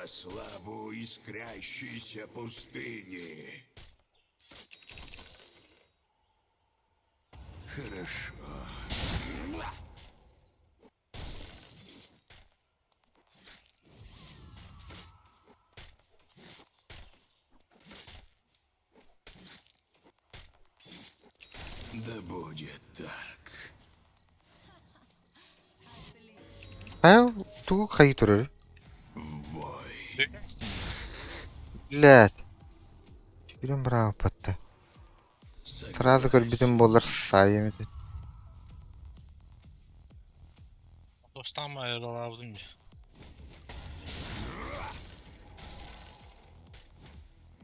Во славу искрящейся пустыни! Хорошо. Да будет так. Хайа тугу хайыы турар? В бой. Блядь. Сүрүн быраабыппатта. Сразу көрбүтүм буоллар саайым этэ. Dostan ayrılalım.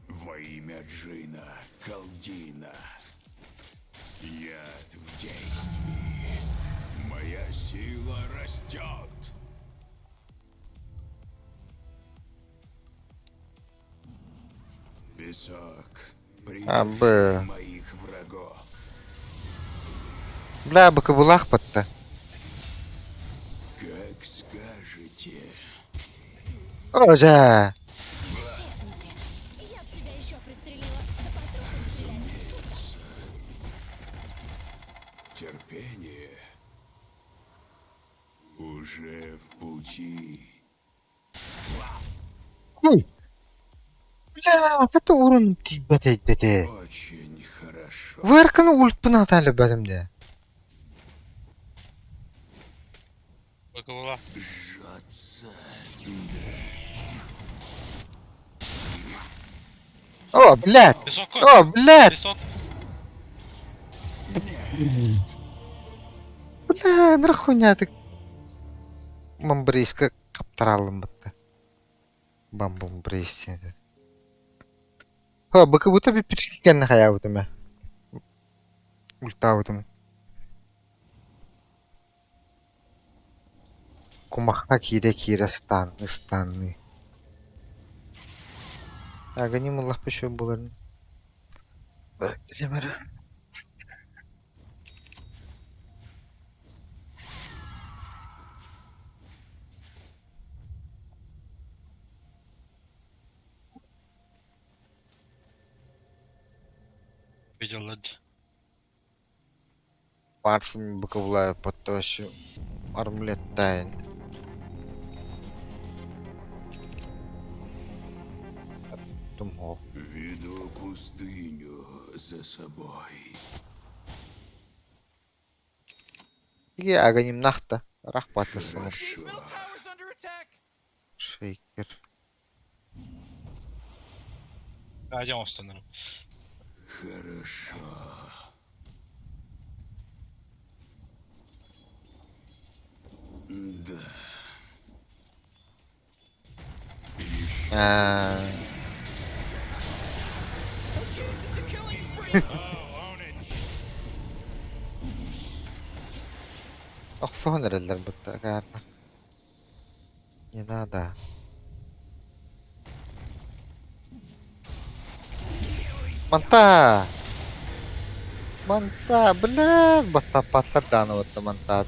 Во имя Джина, Колдина. Яд в действии. Моя сила растет. Песок А, придушит моих врагов. Бля, быкыбылаах батта. Как скажете. О, дьэ. Исчезните. Я б тебя еще пристрелила. Да по трупам стрелять. Терпение уже в пути. Ой. Бля, это урон тиийбэт этэ. Очень хорошо. Варканы ультпын атаалыбатым дии. Быкыбыла. Жжется. О, блядь! Песок. О, блядь! Песок. Бля, нахуйня ты мамбрейска хаптаралым батта. Бамбум брейс О, быкыбыта бүппүт кэннэ хайаабытым ээ. Ультаабытым. Кумахха киирэ-киирэ станны-станны. Агоним ыллахпа үчүгэй буоларын эрэ Видел. Барсым быкыбылаабыт вообще армлеттаан Тумһуох Веду пустыню за собой. Ии аганимнах да рахпатысыныр Хорошо. Шейкер Пойдем останырым. Хорошо. Да. Аа Охсоһон эрэллэр бытта каарта. Не надо. Манта! Манта, бля, баттаппатлар дааны батта мантаат.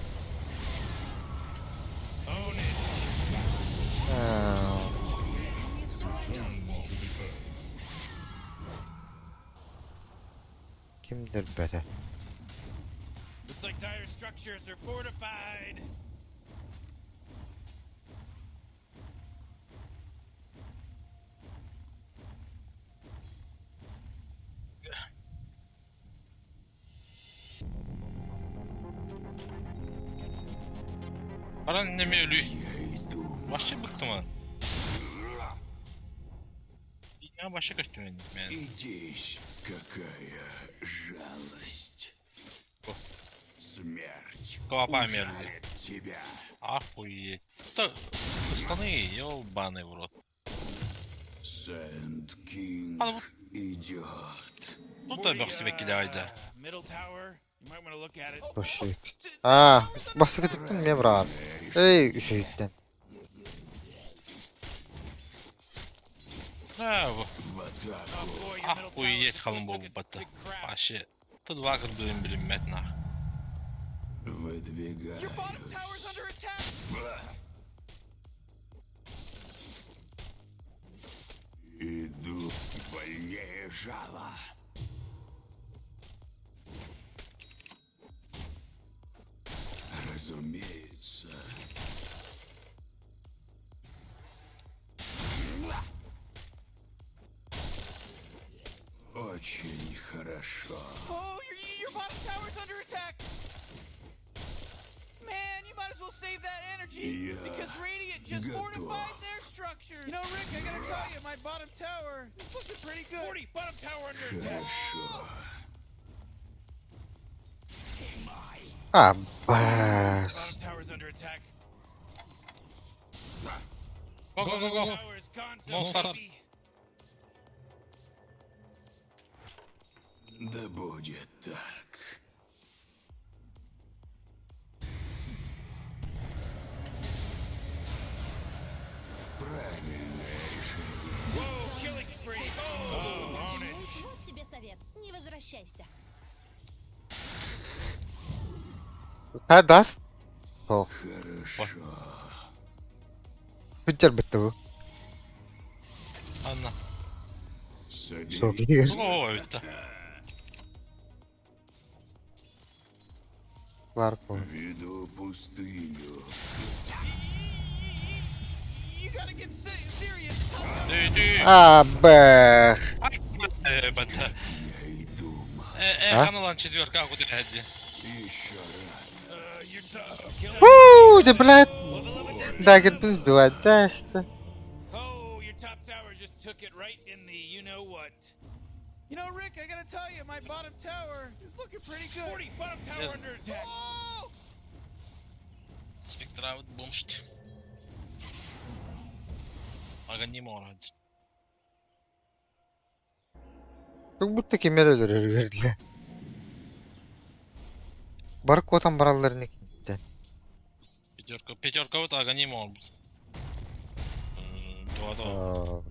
Ким өлбөтө? Looks like dire structures are fortified. Paran neme ölü. Я иду. Вообще bıktım ha. Ya başa köstüm мен. Идись, какая жалость. О. Смерть Клопами ужалит тебя. Охуеть. Да, штаны, ёбаный в рот. Сэнд Кинг А ну- идет. Тут da bak себе айда. Middle tower. You might want to look at it. Вообще. Аа, басыкытыттан эмиэ быраҕар. Эй, үчүгэйтэн. Да, В атаку. Oh boy, your middle tower Охуеть just халын took a болуп батты. big crap. Вообще. Тут вагр бөлім билинмет нах. Выдвигаюсь. Your bottom tower's under attack. Больнее жала. Разумеется. Очень хорошо. Oh, your bottom tower's under attack. Man, you might as well save that energy Я because Radiant just готов. fortified their structures. You know, Rick, I gotta tell you, my bottom tower is looking pretty good. 40, bottom tower under attack. Хорошо. А, бас. Bottom tower's under attack. Go go go go. Tower's gone so No start. Да будет так. Правильное решение. Whoa, killing spree. Oh, own it. Вот тебе совет. Не возвращайся. Та даст? О, Хорошо. хүчээр битүү. Анна. Садись. Согир. Оо өттө. Ларко. Веду пустыню. You gotta get serious. Дүй дүй. А, бэх. Э, бата. Я и думал. Э, А? ханалан четверка куда хэдди. Еще рано. You're tough. Kill Уу, ты, блядь. Дагер сбивать, да, что? Oh, your top tower just took it right in the you know what. You know, Rick, I gotta tell you, my bottom tower is looking pretty good. 40, bottom tower Yes. under attack. Oh! Спектравыт бомжт. Ага не морад. Как будто кемер өлөрөр көрдүлэр. Бар куотан баралларын экинтен. Пятерка, пятерка вот ага не мор. Два два.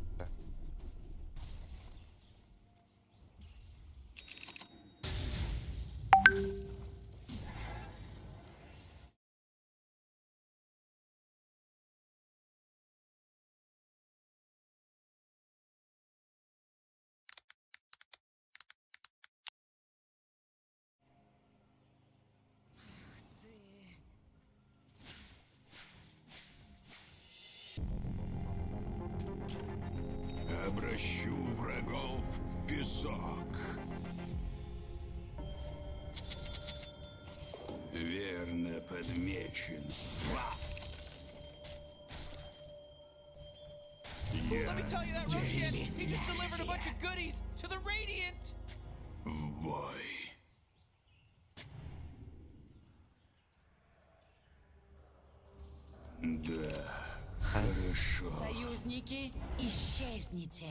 Обращу врагов в песок. Верно подмечен. Let me Я tell you that Roshan, he just delivered a bunch of goodies to the Radiant. в бой. Да, хорошо. Союзники, исчезните.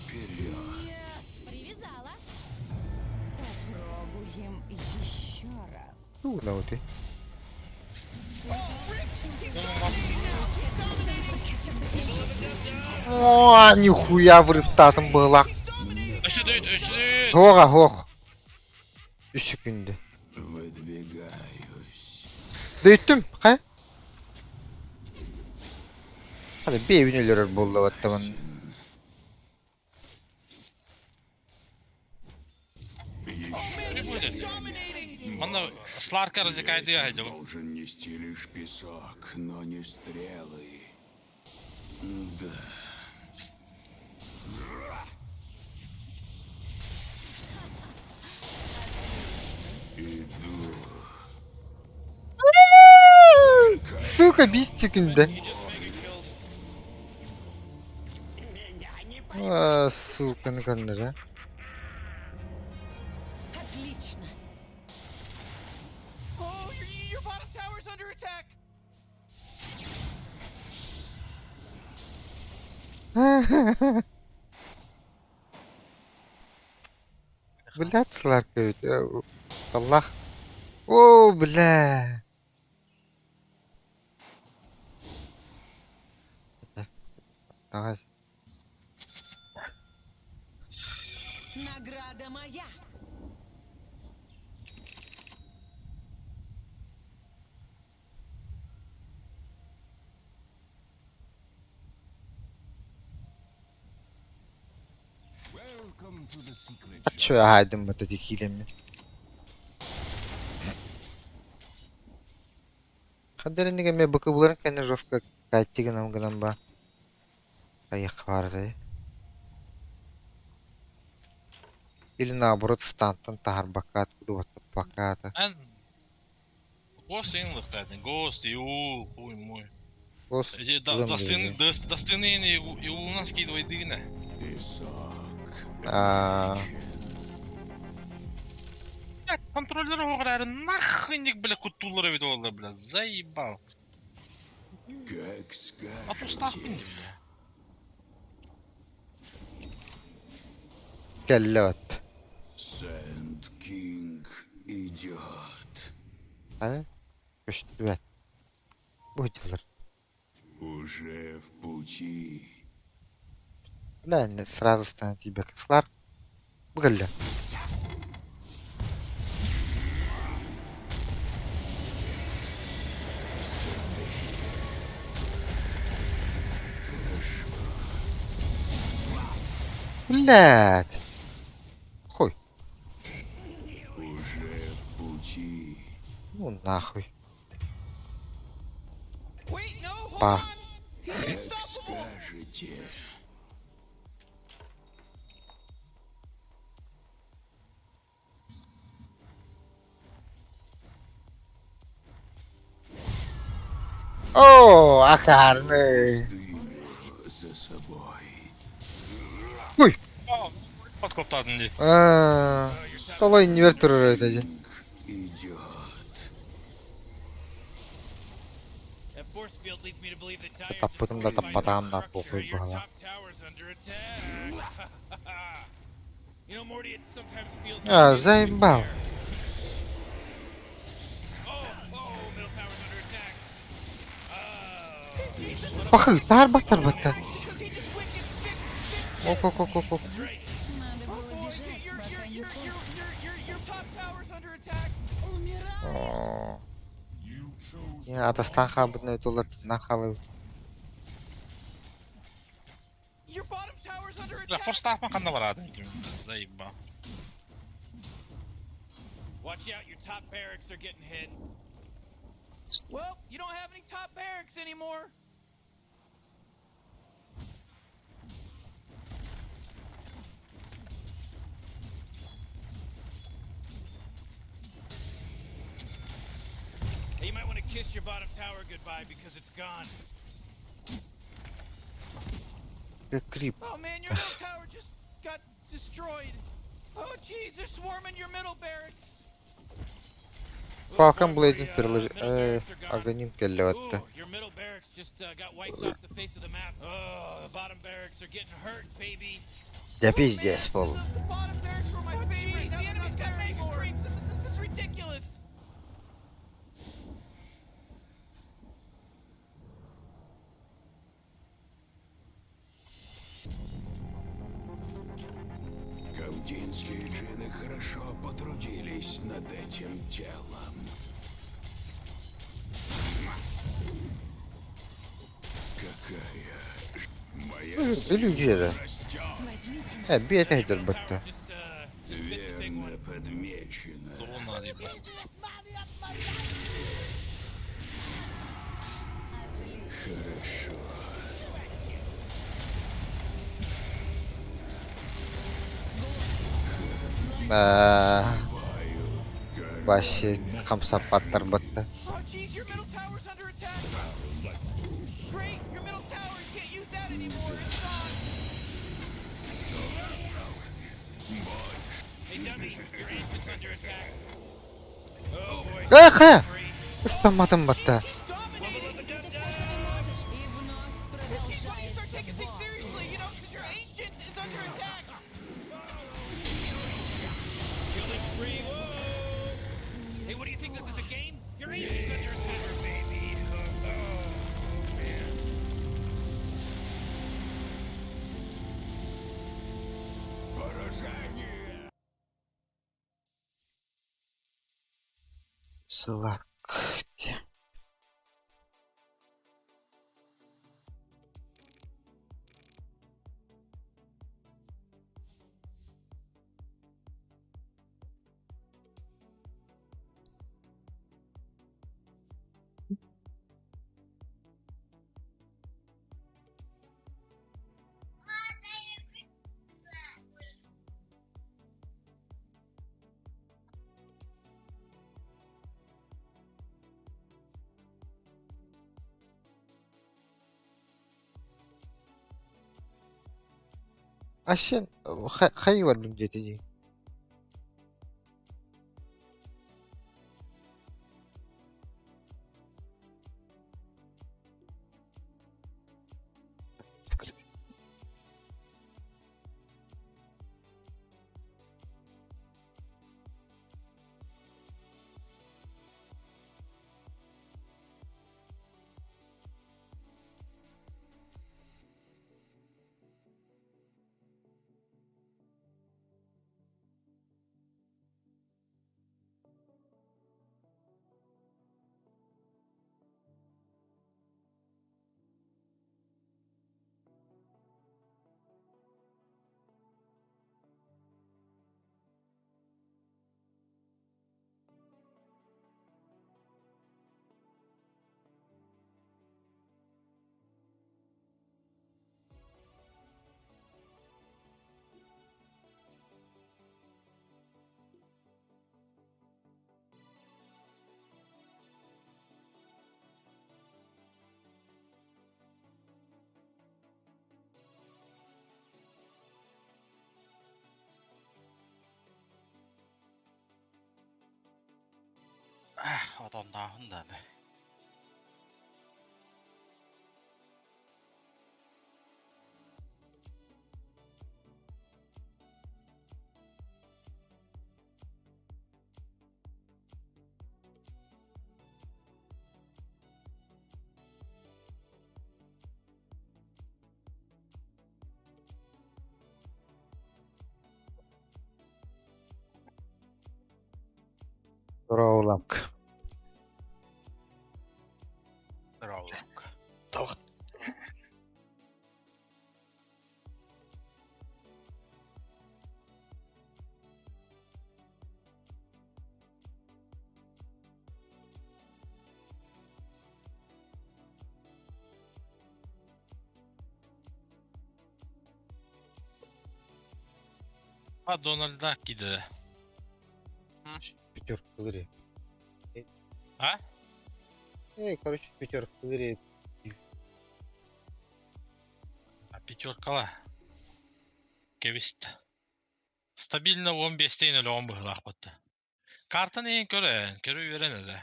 Вперед. Привязала. Попробуем еще раз. Уу, наути. He's dominating now. He's dominating. О, нихуя врывтатым была. He's dominating. Өсө дүй, өсө дүй. Хога хох. Үс секунд. Выдвигаюсь. Дөйттүм, хэ? Hadi bir evin өлөрөр болду баттамын. Не будет. Dominating. Манна Сларка разыкайды хэдди. Должен нести лишь песок, но не стрелы. Да. Иду. Сука, 5 секунд. А, сука, ну каннара. Отлично. Oh, your bottom tower's under attack. Блядь, Сларка ведь. Аллах. О, бля. Давай. Награда моя. Ачча аһаайдым бата ди киирэммин. Хаддаринник эмиэ быкыбыларын кэннэ жестко кайти гынан гынан ба хайыахха баарытай. Или наоборот стантан таһарбакка кудубаттаппакка Эн Ghost инлыхтаатын. Ghost, Иул, хуй мой. Гос Эти до, ылым до стены, диэги. до, до стены Иулунан скидывайдыгына. Песок Аа, мечен. Блядь, контроллер оҕорары нахуй ник, бля, куттуулар эбит буолла, бля, заебал. Как А тустаахпын скажете. дии, бля. кэллэ от. Сэнд Кинг идет. Аа, көстүбэт. Бу дьыллар. Уже в пути. Бля, сразу станет тебе кислар. Бу кэллэ. Блядь. Хуй. Уже в пути. Ну нахуй. Wait, no, hold Па. on. He's Как unstoppable. скажете. О, акарный. Дырю за собой. Хуй. Подкоптадын дии. Аа, Соло инвертор это. Кинг идет. That force field leads me to believe that Dire just Таппытым да fortified their таппатаам да structure. похуй Your баҕала. top tower's under attack. You know, Morty, it sometimes feels like А, it's заебал. there. Oh, oh, middle tower's under attack. Oh, Jesus, what a Бахы, таар батта. Because he just wicked sick, sick. Ок, ок, ок, ок, ок. That's right. Надо Oh было boy, бежать, your, пока your, не your, your, поздно. your, your, your top tower's under attack. Умирай! Оо. Я атастан хаабытна тулар нахалы. Your bottom tower's under Бля, attack. форстаахпын ханна бараатын заебал. Watch out, your top barracks are getting hit. Well, you don't have any top barracks anymore. Hey, you might want to kiss your bottom tower goodbye because it's gone. Крип. Oh man, your middle tower just got destroyed. Oh jeez, they're swarming your middle barracks. Oh, Falcon boy, Blade the, переложи. middle barracks are gone. Аганим кэллэ батта. Ooh, your middle barracks just got wiped off the face of the map. Oh, the bottom barracks are getting hurt, baby. Да пиздец был. The, the bottom barracks were my favorite. The enemy's got mega creeps. This is ridiculous. Колдинские джины хорошо потрудились над этим телом. Какая ж моя Иллюзия да. растет. Возьмите нас. Э, бет Your әйдер middle батта. tower just bit the big Верно one. подмечено. Зона дии, бля. Хорошо. Аа, Вообще хамсаппаттар батта. Oh jeez, your middle tower's under attack. Great, your middle tower, you can't use that anymore. It's gone. Hey dummy, your ancient's under attack. Oh boy. Эх, Three. Ыстамматым батта. He's dominating. Это все, что ты можешь. И вновь Jeez, why don't you start продолжается taking things бой. seriously, you know, because your ancient is under attack. Killing spree, whoa! Hey, what do you think this is a game? Your ancient's under attack, baby. Oh, oh, man. Поражение! Сылак. Ащен хайы барбын диэтэ дии. Отоннааһын даҕаны. Здорово, Здорово, Тоҕо А Дональд Дак киде. Пятерка лыри. А? Эй, короче, пятерка лыри. А пятеркала. Кэбист. Стабильно 15 өлөҕөн быһылаах батта. Картан иһин көрө, көрө үөрэн эрэ.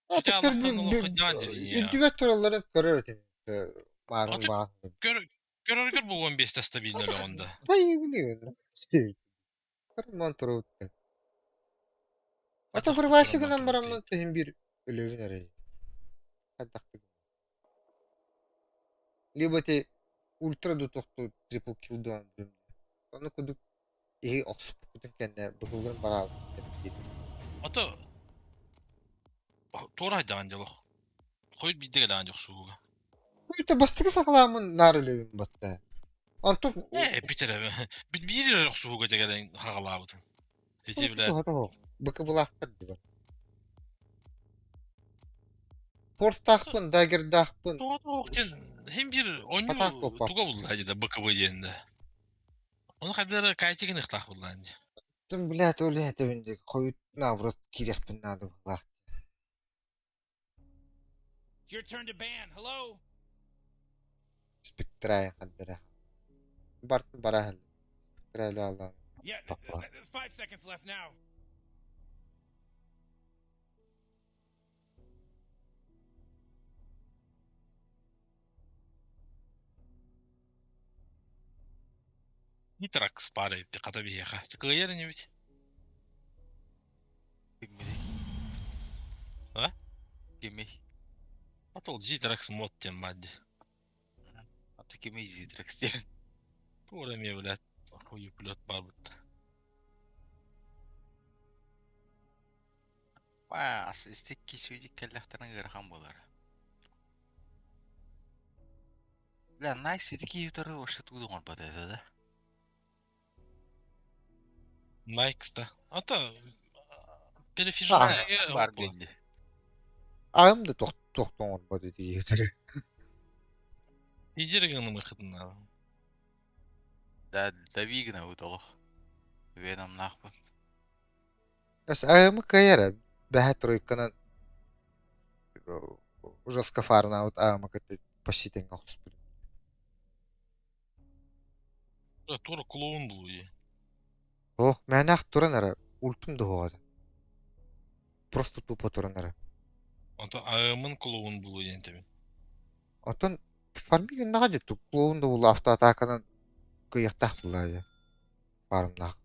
А Хотя теперь Аллахтан олох дьаан үрдүбэт тураллары көрөр этим. Маарын Аты баҕас. Көр көрөргөр бу 15-те стабильно өлөҕөн да. Ай, билиэн. Карман турабыт. Ата фарваси гынан бараммын түһүн биир өлөбүн эрэй. Хайдахтык. Либо ти ультра ду тохту трипл килл дуон Ону кудук иһи охсуппутун кэннэ быһылларын бараабыт диир. Ата туора хайдаҕан дьолох. Хойут биирдэ кэлэҕин дьохсууга. Уйта бастакы саҕалааммын наар өлөбүн батта. Онтон Ээ эппит эрэ. Биир эрэ охсуһууга дьэгэлэн хаҕалаабытын. Ити бля быкыбылаахтар дибар. Форстаахпын, дагердаахпын. Тоҕо тоҕо диэн хим биир Атаак оонньуу буолбат. туга булла дии да БКБ диэн да. Ону хайдах эрэ кайтигин ыхтаах буллаан дии. Тым блядь, ол этэбин дии хойут наоборот киириэхпин наада быһыылаах. It's your turn to ban. Hello? Спектрая хаддара. Бартын бара иһэллэр. Спектрая аллаан Yeah, Папа. 5 seconds left now. Нитракс пара эбит хата биһиэхэ. Кыайар инибит. Кимминий? А? Кимий? А то Зитракс мод диэн баар дии. Аты кимий Зитрекс диэн? Туора эмиэ блядь хуюплет баарбыт. Паас, истик кисүйдик кэллэхтэрин ыарахан буолар. Бля, Найс ити утары вообще тугу оҥорбот этэ да? Найкс да. Ата А, перефижная Бар диэн Аҕам да туох туох оҥорбот ити Лидер гынымыхытына. Да, дави гынабыт олох. Веномнаахпын. Эс аҕамы кыайара бэһэ тройканан жестко фарнаабыт аҕамы кытта почти тэҥҥэ охсуспут. Бля, тура клоун был дии. Ох, мээнэх туран эрэ, ультум да уһуоҕа. Просто тупо туран эрэ. Онтон АМ-ын клоун булуу диэн этэбин. Оттон фармик иннаҕа дьэ клоун да буолла автоатаканан кыайыахтаах буоллаа дьэ. Фармнаах.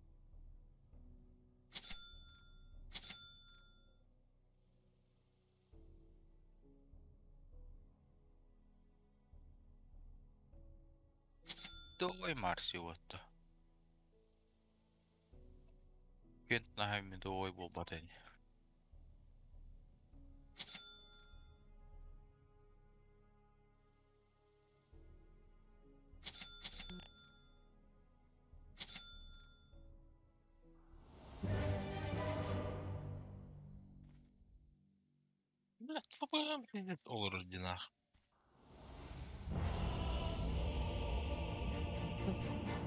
Давай Марси уотта. Кент наһаа медовой буолбат ини. Бля, ППМ пиздец олорор динах.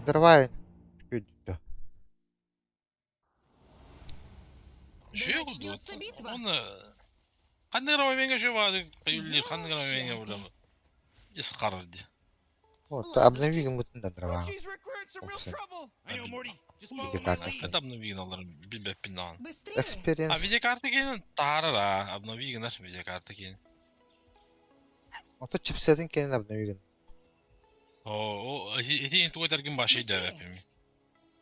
Давай. Чуть-чуть. Үчүгэй Да курдук. начнется битва. Оны ханнык эрэ момеҥҥа үчүгэй баҕайытык Дело ханнык эрэ в момеҥҥа шляпе. бля дис харар дии. Вот, Ладушки. обнови гыммытын да Oh, дрова. jeez, Rick, we're in some real Опса. trouble. I know, Morty. Just follow Видео my карта. lead. Это обнови гыналлар билбэппин даҕаны. Быстрее! А Experience. видеокарта киэнин таһаарар аа, обнови гынар видеокарта киэнин. Ото чипсетин кэнин обнови гын. О, ити тугу этэргин башай дэбэппин.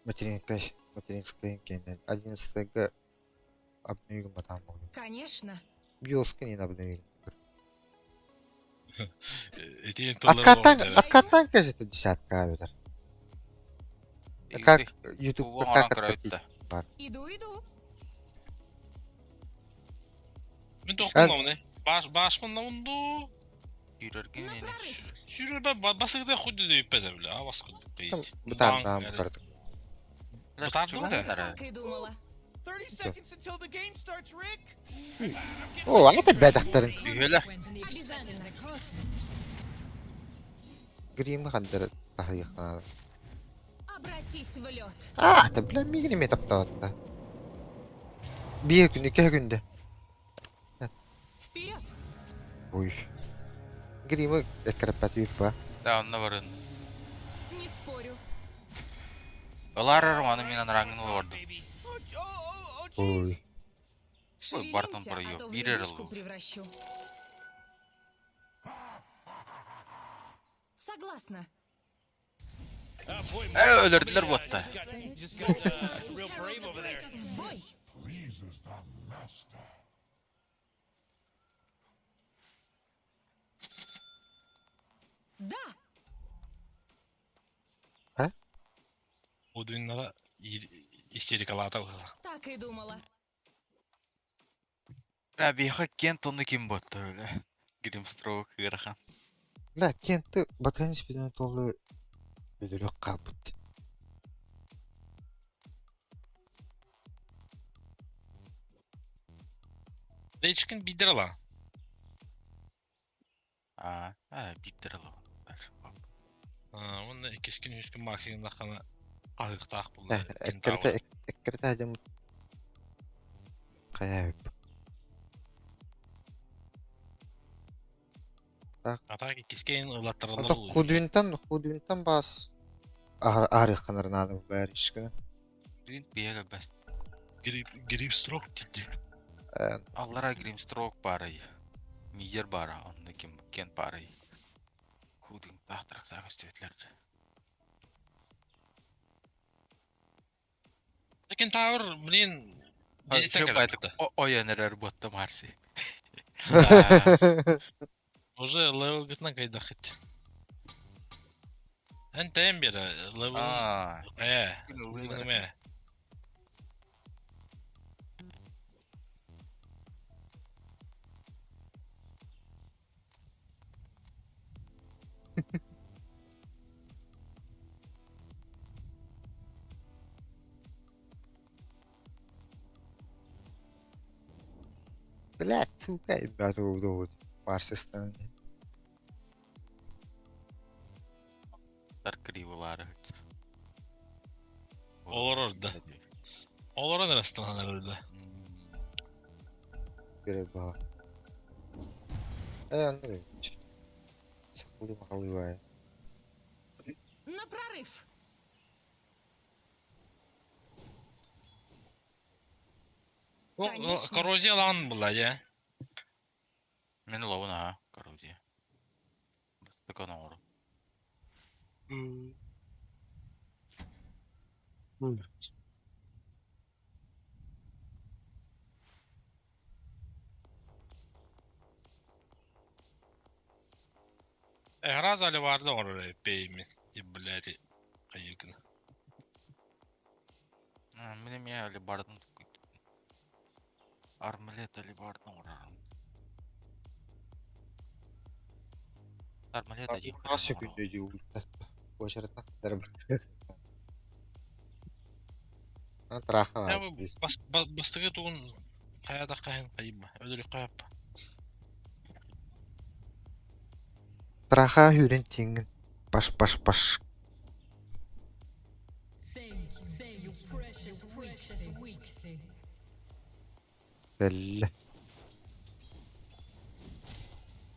Материнская, материнская кэнин. 11 г обнови гын батаан буолуо. Конечно. Биос кэнин обнови гын. Ити тыллар Откаттан, откаттан кажется десятка эбэтэр. Как YouTube Угу оҥорон как көрөбүт откатить? да. Иду, иду. Мин тохтолломуна. Баш башмын ду. Сүүрэргин На ини. прорыв. Сүүрэр басыгда худи дөйппэдэ бля, а баскы Там бейт. бытардаан бытардык. Бля, Бытардым да. чугаһыннар. Так и думала. 30 seconds until the game starts, Rick. О, аны бэдэхтэрин. Үһүөлэр. Обязательно. Гримы хандыр таһыйыхтана. Обратись в лед. А, та бля мигини ме таптаатта. Биир күн, икки күндэ. Вперед! Ой. Гримы эккиреппэт үппа. Да, онно барын. Не спорю. Ылаарар маны мин анарааҥҥын олордум. Baby. Oh, oh, oh, oh, jeez. Ой. Ой, Бартон Шевелимся, проёб. а то в Биир эрэ лягушку ылбыт. превращу. Согласна. Oh, boy, Э, Morty. өлөрдүлэр буотта. Just got, just got real brave over there. В бой! Да! Одуйнара истерикалаата быһыла. Так и думала. Бля, биһиэхэ Кент онно ким буотта бля. Гримстроук ыарахан. Бля, кенты батан спиден толы бөдөрөк калбыт. Речкин бидер ала. Аа, аа, биттер ылабын. Онно иккискин үскүн максигин дахана хаһыктаах булла. Эккирете эккирете хадым кая үп. Атак иккискин ылаттарылар Ото булла. худуинтан худуинтан бас арыханар баар ишкин. Бүгүн биһиэхэ бэс. Грип грип строк диди. Аллара Гримстроук баарый. Миер баара, онно ким Кент баарый. Худин таахтарак саагас түбэтлэр. Кентавр, блин, дедитен кэлбитэ. Ойон эрэр буотта Марси. Уже левел гытынан кайдахыт. Эн тэйэн биэрэ левел Аа, э ме. Бля, сука, ребята, вот Марсистан. тар кривулары. Олорор да. Олорон эрэ эрэлдэ. Берер бала. Э, Андрей. Сахалы махалы бай. На прорыв! Конечно. Коррозия лан была, я. Мен ловун аха, коррозия. Бастакан оҥору. Игра заливарды оҥорор пейми. Ти, блядь, хайыкын. Мин эмиэ алебардын Армлет алебардын оҥорорум. Армлет один Хас хрен оҥорор. секунда дии ультата. Уочаратан Траха Бастыгы тугун хайада хаһын хайыба. Өлөрү хайаппа. Траха хүрен тиңин. Паш паш паш. Бэллэ.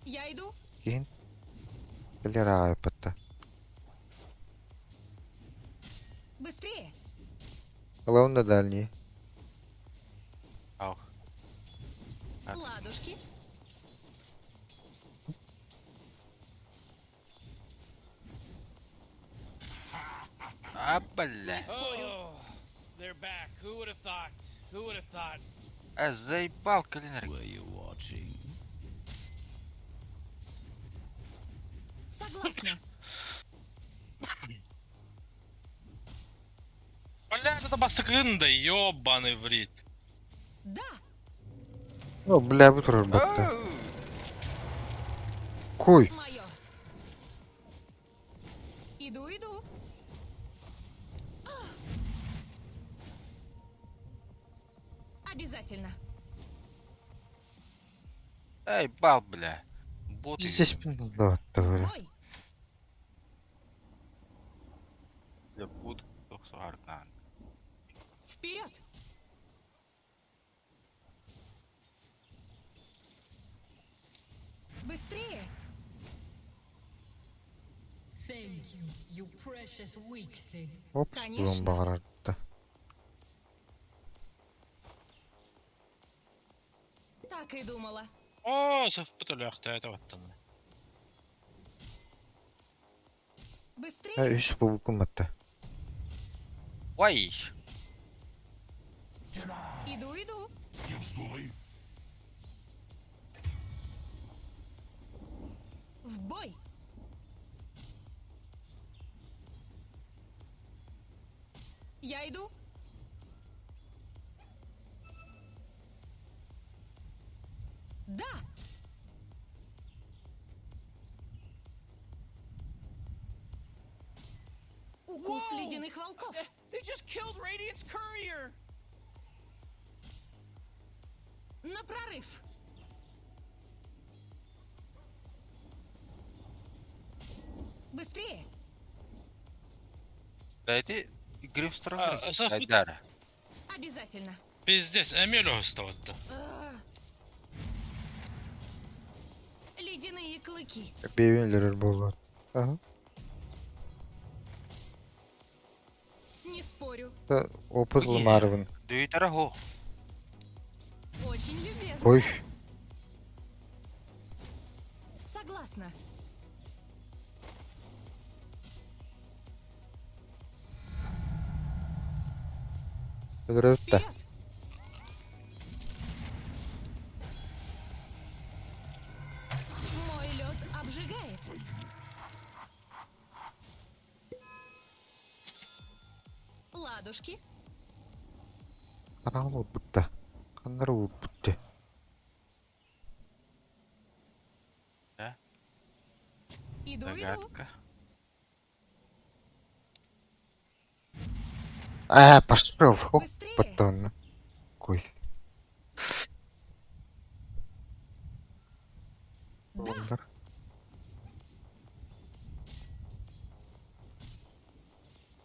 Я иду. Киин. Кэлэр аайпатта. Быстрее. Главное дальний. Ах. Так. Ладушки. А, бля. Oh, they're back. Who would have thought? Who would have thought? А заебал календарь. Were you watching? Согласна. Бля, это бастыгын да ёбаный в рит. Да. О, бля, бу турар батта. Куй. Мое. Иду, иду. А! Обязательно. Эй, бал, бля. Боты. Здесь батта бля. Ой, Бля, бот. Тохсуаркан. вперед! Быстрее! Thank you, you precious weak thing. Опс, Конечно. буон баҕарарда. Так и думала. О, сыфпыт өлөөхтөөтө баттан. Быстрее! Э, үс бубукум батта. Ой. Иду, иду. В бой! Я иду. Да! Укус Воу! ледяных волков. They just killed Radiant's courier. На прорыв! Быстрее! Да это Гримстрок. А, сыфпыт Айдара. Обязательно! пиздец, эмиэл өһөстө Ледяные клыки! Бэйбин өлөрөр буолуо. Аха. Не спорю. Та опыт ылымаарыбын. Дөйтара хо. Очень любезно. Ой, Согласна. өлөрөбүт да. Вперед! Мой лед обжигает. Ладушки, Ханаан уурбут да. Ханнара уурбут дии. иду, иду. Загадка. А, пошел. Хоп, Быстрее. батон. Куй. Да,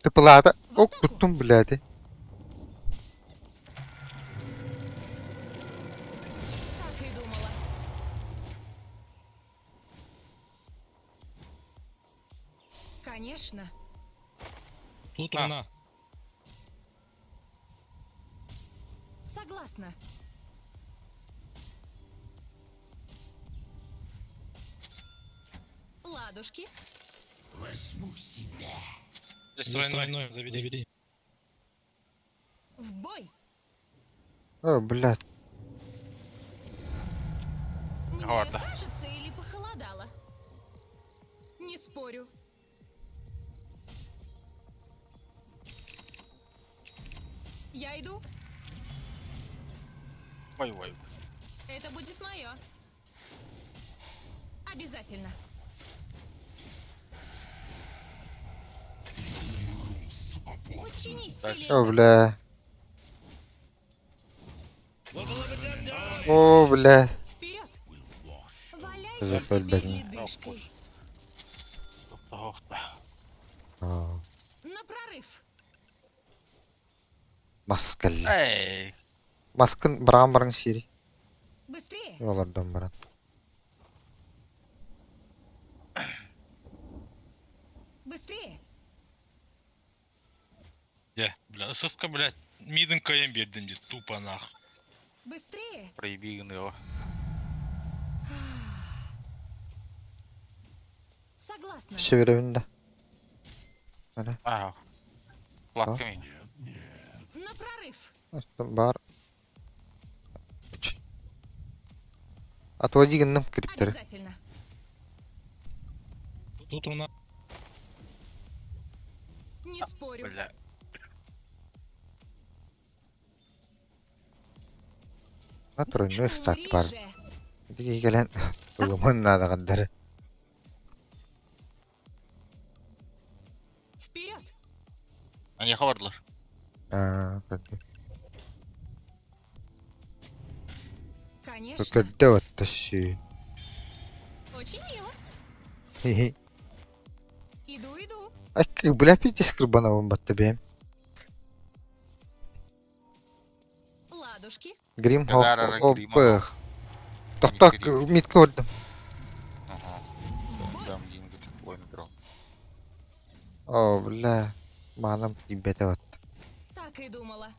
Ты плата. В О, атаку. кутум, блядь. так и думала. Конечно. Тут она. Согласна. Ладушки. Возьму себя. Здесь тройной, заведи. В бой. О, блядь. Мне Ладно. кажется, или похолодало? Не спорю. Я иду. Ой ой. Это будет мое. Обязательно. Подчинись Так. силе. О, бля. О, бля. Вперед! Валяйся Запаль, теперь блин. ледышкой. Ох, О, На прорыв. Маска. Эй. Маскын баран баран сири. Быстрее! Олардан баран. Быстрее! Я, бля, ысывка, блядь, миден каем бердим дейді, тупо нах. Быстрее! Проебиган его. Согласна. Çevirelim de. Öyle. А. Лапками. На прорыв! Бар. Отводи гынным криптері. Обязательно. Тут у нас Не спорю. Бля. На тройной стак Умри бар. же. Bir gelen ılımın надағандары. Вперед! Они хаварлар. Аа, көрдө. Конечно. Көрдө отташы. Очень мило. Хи-хи. Иду, иду. Ай, бля, пиздец кырбанабын батты бэм. Ладушки. Грим Кадара хоп Грима. опых. Тоқта Грим. митке көрдüm. Ага. Дам деньги, ой, набрал. О, бля. Манам тибете бат. Так и думала.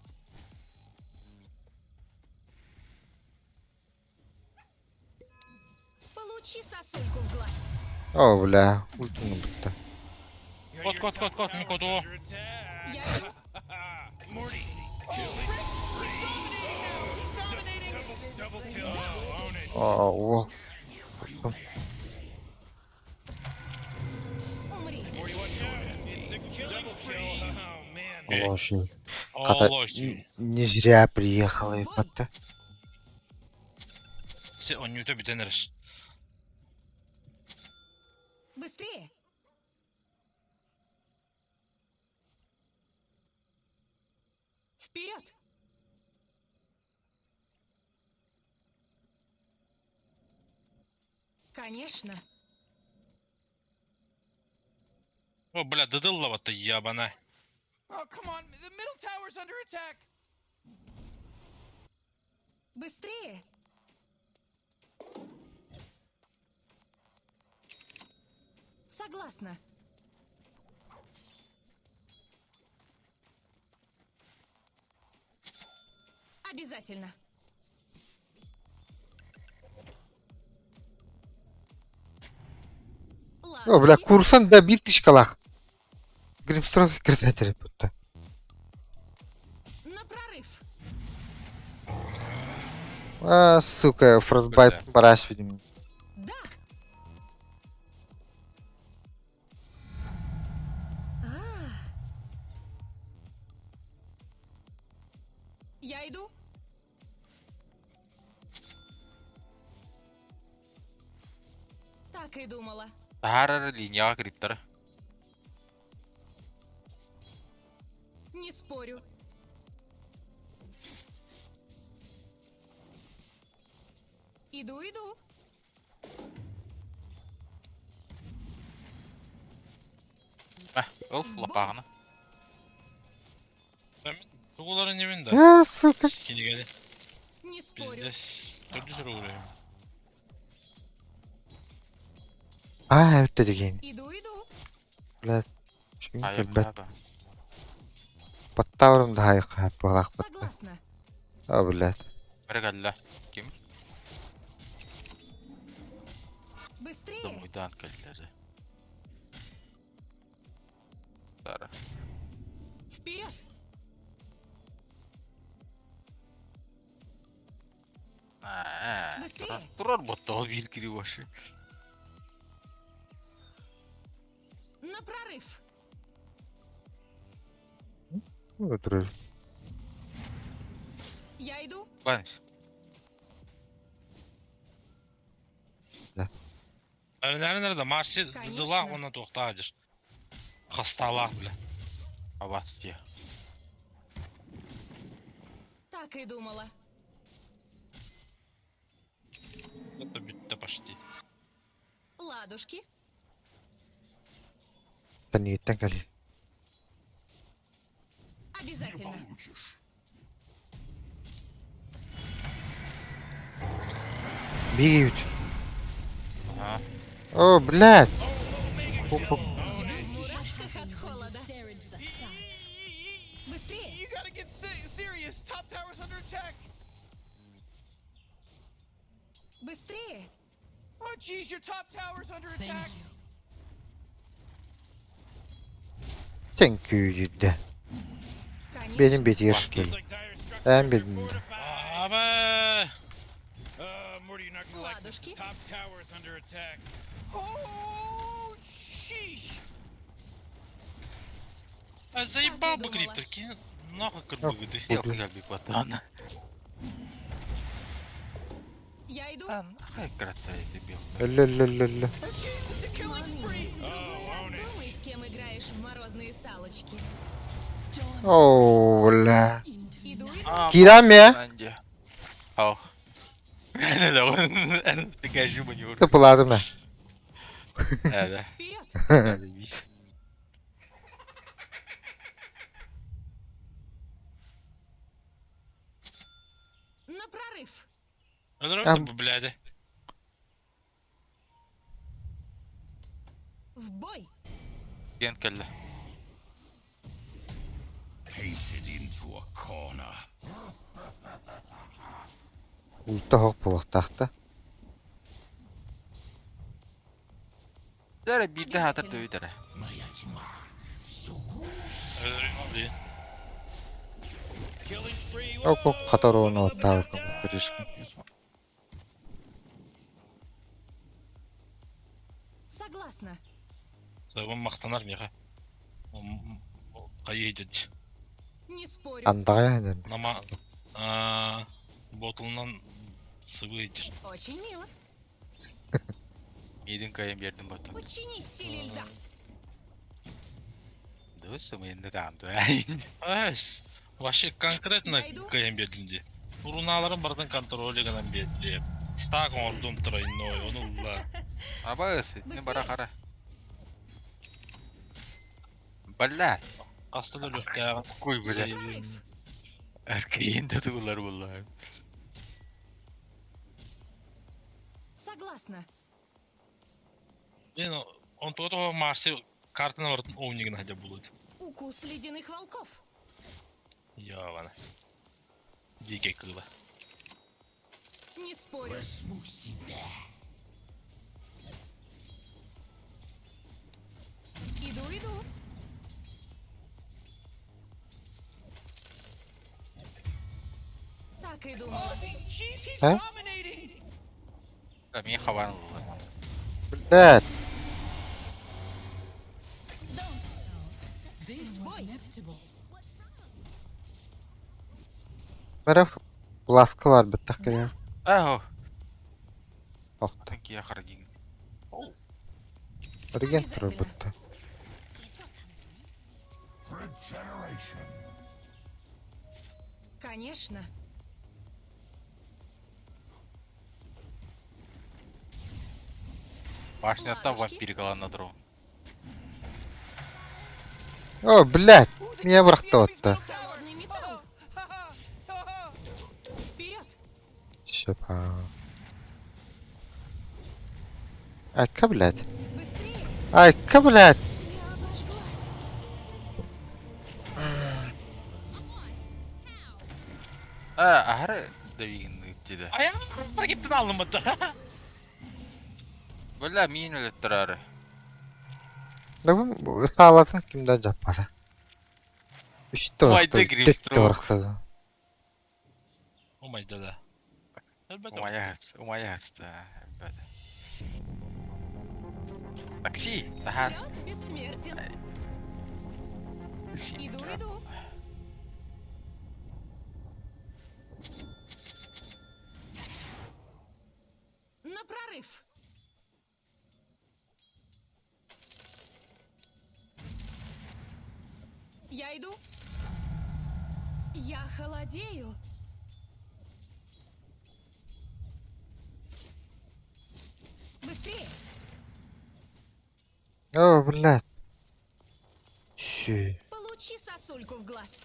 Получи сосульку в глаз. О, бля. Ультуну бутта. Кот, кот, кот, кот, ну кот, о. Under attack. Я иду. Morty. He's dominating now. He's dominating. Double, double kill. Own it. О, о. Умри. Morty, watch out. It's a killing spree. Oh man. Лошадь. Ката Аллах. не зря приехала и батта. Се онюта битенер. Быстрее. Вперед! Конечно. О, бля, дыдылла ты ябана. Oh come on. The middle tower's under attack. Быстрее! Согласна. Обязательно. О, бля, Ладушки. курсан да бир тишкалах. Гримстрок киртетер бутта. На прорыв. А, сука, фростбайт Бля. бараш видим. Да. А. Я иду. Так и думала. Тахарар линия криптер. Не спорю. Иду, иду. А, ол лапағына. Тугуларын немин да. А, сука. Кинигели. Не спорю. Пиздец. Төрдү сөрө көрөйм. А, өтті деген. Иду, иду. Бля. Çünkü Айым бәт баттаврым да хайық балақ батта. Согласна. А, бля. Бір кәлі. Ким? Быстрее. Домойдан кәлілері. Тахсаары. Вперед! Аа, Быстрее! Турар боттоҕо биир кири вообще. На прорыв! Өтүрэр. Я иду! Банс. Nerede nerede Marsi Конечно. дылах уонна туохтаадыр. Хасталаах бля. Абастия. Так и думала. Это бүттэ почти. Ладушки. Кэнниттэн кэлии. Обязательно. Биир. Аа. О, блядь! Хоп-хоп. Я в мурашках от холода. Stare into the sun. Быстрее! You gotta get serious. Top tower's under attack. Быстрее! Oh, jeez, your top tower's under Thank attack. you. Thank you диде. Конечно. Бэйэтин бэйэтигэр Looks что ли? like dire structures Эн are билдим. fortified. Аба! Morty, you're not gonna like this. Ладушки. Top tower's under attack. Oh, sheesh. А заебал бы думала. криптор, кинь нахуй кырбыгы Ялкы кэлбит баттаана. Я иду. А, нахай краттай дебил. Өллө-өллө-өллө. Oh, jeez, it's a killing spree. В другой раз думай, с кем играешь в морозные салочки. Оо, бля. Into Иду, иду. Аа. Киирэн ээ? Нанди. Хау. Эн тикажу маневр. Тыпыладым ээ. Ээ. Вперед! На прорыв! Өлөрөм бу блядь. В бой! Ген кэллэ. Painted into a corner. Улта хоқ буолуохтаах да. Дэрэ биирдэ хаатар дөйдөрө. Моя тьма. Все Өлөрөм блин. Killing spree. Ол хатар ону оттаабыккын көрүскүн. Согласна. Сабын мактанар миха. Кайы дед. Не спорю. Андаҕа дэн. Нама аа ботулунан сыбы идер. Очень мило. Миидин кайын биэрдим баттан. Подчинись силе льда. Дөөс мэнде таам дөө. Эс, вообще конкретно Я иду. кайын бердим Уруналарын бардын контроле гынан берди. Стак ордум тройной, оны улла. Абас, не бара хара. Балла. Касты да лөктәгән. Куй бля. Прорыв! Эркейин да тулар булла. Согласна. Блин, он то Марси картаны бардын оунигин хотя булат. Укус ледяных волков. Явана. Дикий кыла. Не спорю. Возьму себя. Иду, иду. Так и думала. Oh, jeez, he's Huh? dominating. Мин хабан булла. Блядь. Don't so. This was Бой. inevitable. Мәрәф ласка бар беттах кэлэн. Аа. Охто. Кия харгин. Орген турар бутта. Guess what comes next? Конечно. Башняттан Ладушки. вампир галана дрон. О, блядь. Ooh, the- Меня the бырахта enemy's отта. middle tower. Холодный металл. Ha, ha, ha. Вперед! Шепа. Айка, блядь. Быстрее! Айка, блядь. Я обожглась. Аа, ахара давигин диде. Ая, прагиттен алынмады. Балла мин өлөттөрөр. Да саалатын ким да дьаппата. Үстэ Умайда барахта, төрттө Гримстроук. барахта. Умайда да. Элбэтэ. Умайа умайа хаста. Элбэтэ. Такси, таһаар. Лед бессмертен. Иду, иду. На прорыв. Я иду. Я холодею. Быстрее! О, блядь. Щи. Получи сосульку в глаз.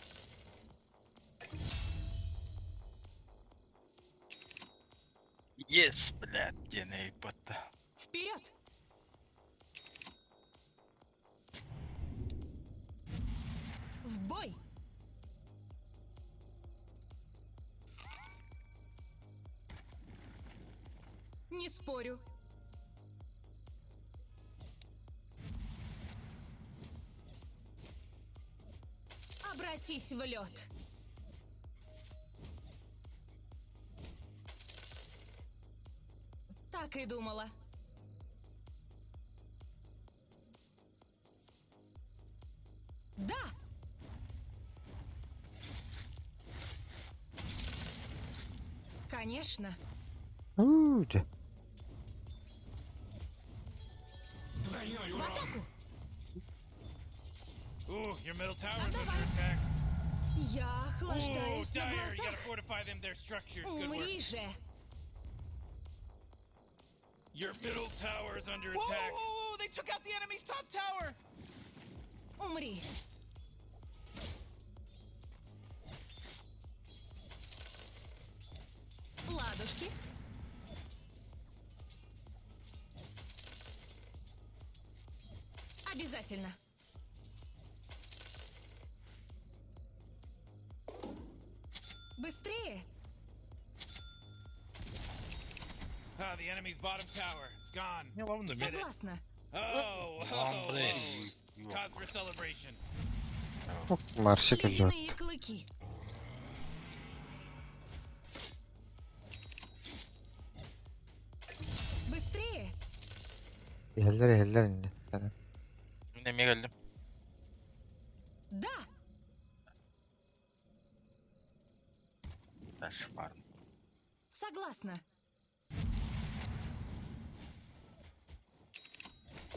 Yes, блядь, диэн ыйыппатта. Вперед! В бой! Не спорю. Обратись в лед. Так и думала. Да! Конечно. Уу, дьэ. Двойной В урон. атаку! Ooh, your middle tower's under attack. Я Ooh, охлаждаюсь на Dire, you gotta глазах. fortify them their structures. Good work. Умри же! Your middle tower is under Whoa, attack. whoa, whoa, they took out the enemy's top tower! Умри! Ладушки. Обязательно. Быстрее! Ah, the enemy's bottom tower. It's gone. Не ловно мен. Согласна. Oh, whoa, whoa. Hombres. It's cause for celebration. Маршик идет. Ледяные клыки. Быстрее! Иһэллэр иһэллэр иннэ. Мин эмиэ кэллим. Да! Дальше барым. Согласна.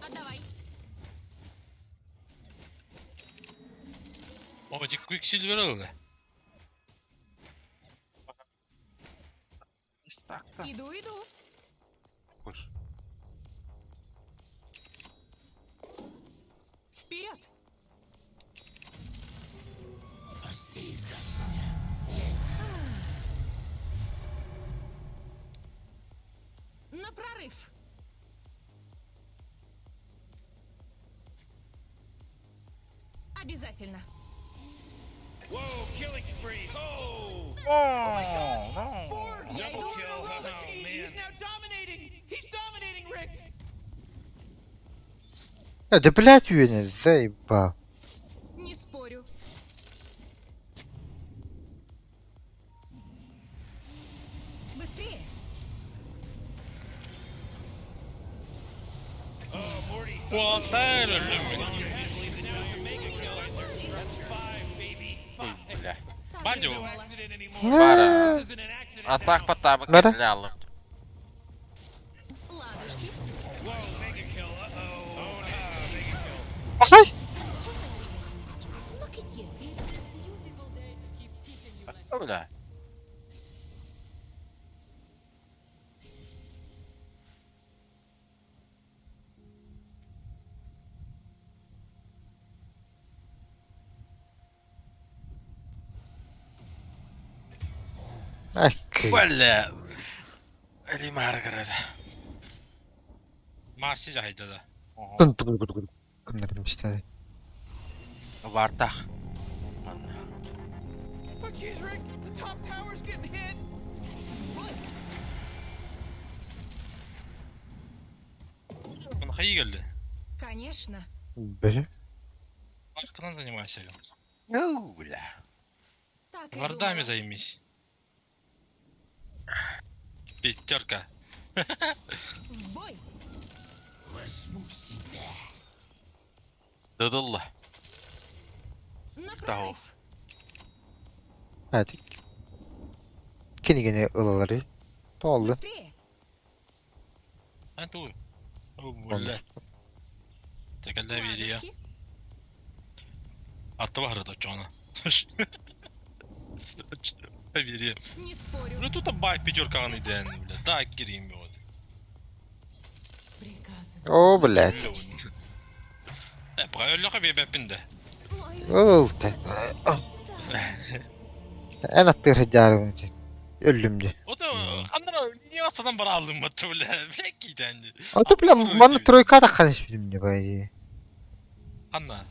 Отдавай. О, ити Quicksilver ылла. Так-то. Иду, иду. Куш. Вперед! Остерегайся. На прорыв! Обязательно. Whoa, killing spree. Oh, О, no. Four, Я Double иду. four in a kill. row. Oh, That's- he's man. now dominating. He's dominating, Rick. Э, да блядь, Веня, заебал. Не спорю. Быстрее! Oh, Morty. Куатай өллүм. That's five, baby. Ой, Five. бля. Так и Бадю. No думала. accident anymore. Бара. This isn't an accident Атак now. потабы Бара. кэллэ. Ладушки. Whoa, mega kill. Uh-oh. Oh, no. Mega kill. Ай! Look at you. It's a beautiful day to keep teaching you lessons. Бля. Ай, кы. Бля. Эли Маргарет. Марси жайда да. Тун тун тун тун. Кыннарым işte. Вартах. Манна. Oh, jeez, Rick, the top tower's getting hit. Бой! Мына хайы келди. Конечно. Били. Арканан занимайся. Оу, бля. Так и Вардами думала. займись. Пятерка. В бой! Дыдылла. На Того. прорыв! Hadi. Кинигини ылалары. Тооллун. Быстрее! А ту. О, бля. Текелде бириya. Ладушки! Атты бахыры чона. Бириya. Не спорю. Бля, тут бай пятерка аны ден, бля. Так кирим вот. Приказано. О, блядь. Э, правильно бебепин де. Мое Ыл те. Эн аттыр хыдьаарыбын Өллүм дии. O da аннара не асадан бара алдым бу бля. Бля киден. А то бля манна тройка таххан испитим дии бай. Анна.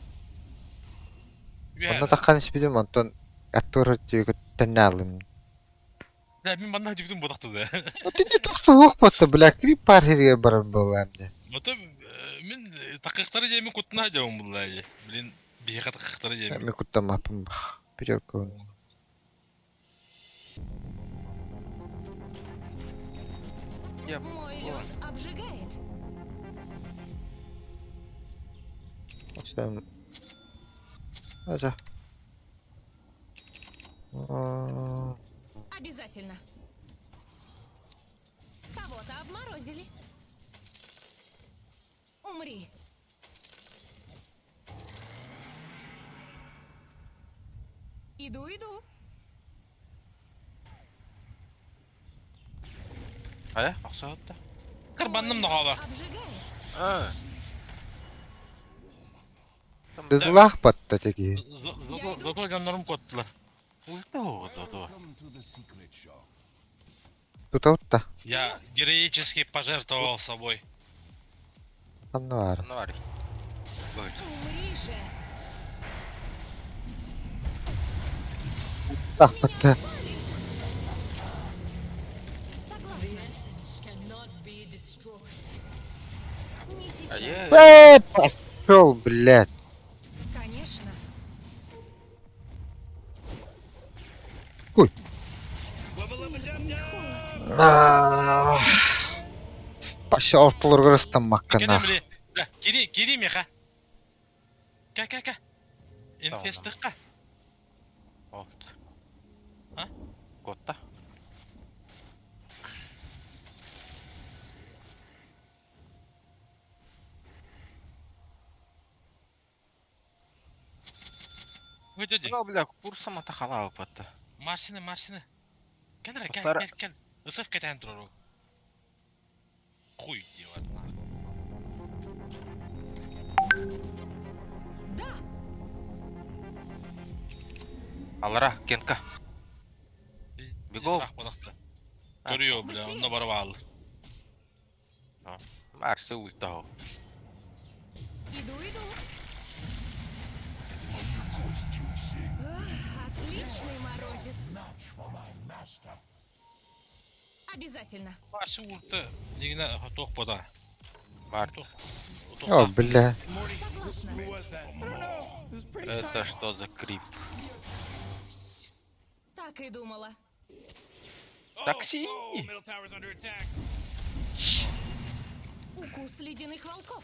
Манна таххан испитим онтон аттыр тэннэ алым. Бля, мин манна дибдим бодакты да. Отын тохту хуох батта бля крип пар хирге барар буолаам дии. Ото мин такыктары жемин кутуна жабым булла. Блин, бияка такыктары жемин. Мен куттамаппын пятерка. Я Мой лед обжигает. Сам. Ата. О, Обязательно. Кого-то обморозили. Умри. Иду, иду. Ая, аксаатта. Кырбанным Мой да лед кала. Обжигает. А. Дыдлах батта теги. Зато жандарым коттылар. Ульта зато. Тутаутта. Я героически пожертвовал собой. Анна бар. Нуар. Умри же. Тах батта. Согласна. The essence cannot be destroyed. Не сейчас. Ае. Э, пошел, блядь. Конечно. Куй. Аа. Башы ортолоргор ыстаммаккана. Кене били. Да, кири, кири меха. Ка ка ка. Инфестыкка. Олт. А? Котта. Өтөдү. Бля, бля, курсам ата халаа батта. Марсины, марсины. Кел, кел, Повтора- кел, кел. Ысыф кетен туру. Хуй делать нахуй. Да. Алара, Кенка. Бегом. Көрüyor бля, онно барып алды. Марсы ульта. Иду, иду. Ах, отличный морозец. Обязательно. Марсы ульта. Дигине тох бода. Бар. О, бля. Morty, Согласна. who was that? I don't know. It was pretty Это tight. что за крип? Так и думала. Oh, Такси! Oh, middle tower's under attack. Укус ледяных волков.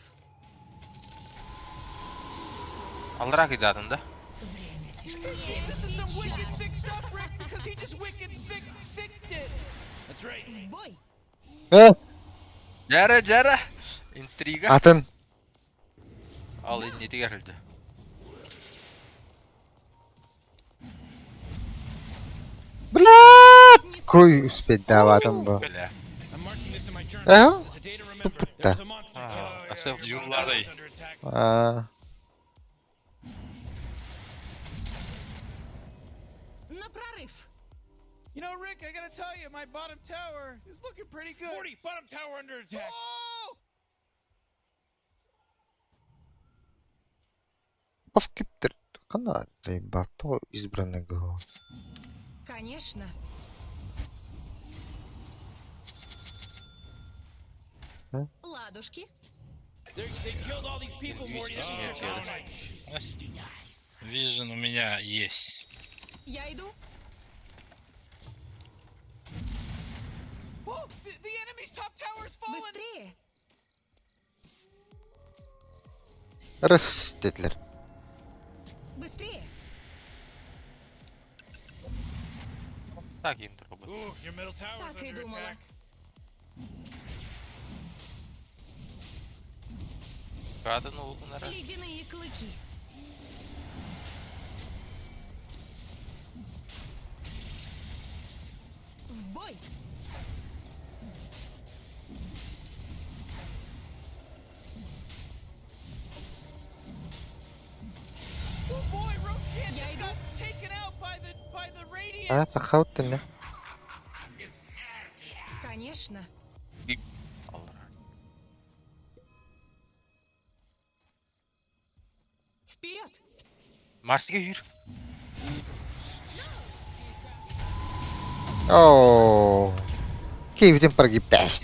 Алара кидадын да? Время тишь. This is some wicked sick stuff, Rick, because he just wicked sick sicked it. That's right. В бой. Э, Жара, жара. Интрига. атын. Ал инне тегерилди. Блядь. Кой успеть даватым бу. Бля. I'm marking this in my journal. Э? This is a day to remember. Тупо. There was a monster А, killed. а все- Your middle Юлларый. tower's under attack. Аа. На прорыв. You know, Rick, I gotta tell you, my bottom tower is looking pretty good. Morty, bottom tower under attack. Oh! Оскиптер. Кана заебал. То избранного. Конечно. М? Ладушки. They killed all these people, Morty. That means they're gone. Vision у меня есть. Я иду. Oh, the enemy's top tower's fallen. Быстрее. Раз dediler. Быстрее. Так им треба. Ooh, your middle tower's Так и under думала. attack. Кадену наразі. Ледяные клыки. В бой. Oh boy, Roshan Я just иду. got taken out by the Radiant. Ha takavut ne? Конечно. Аллара. Вперед. Марсиге yürü. Oo. Keyiften прогиб тест.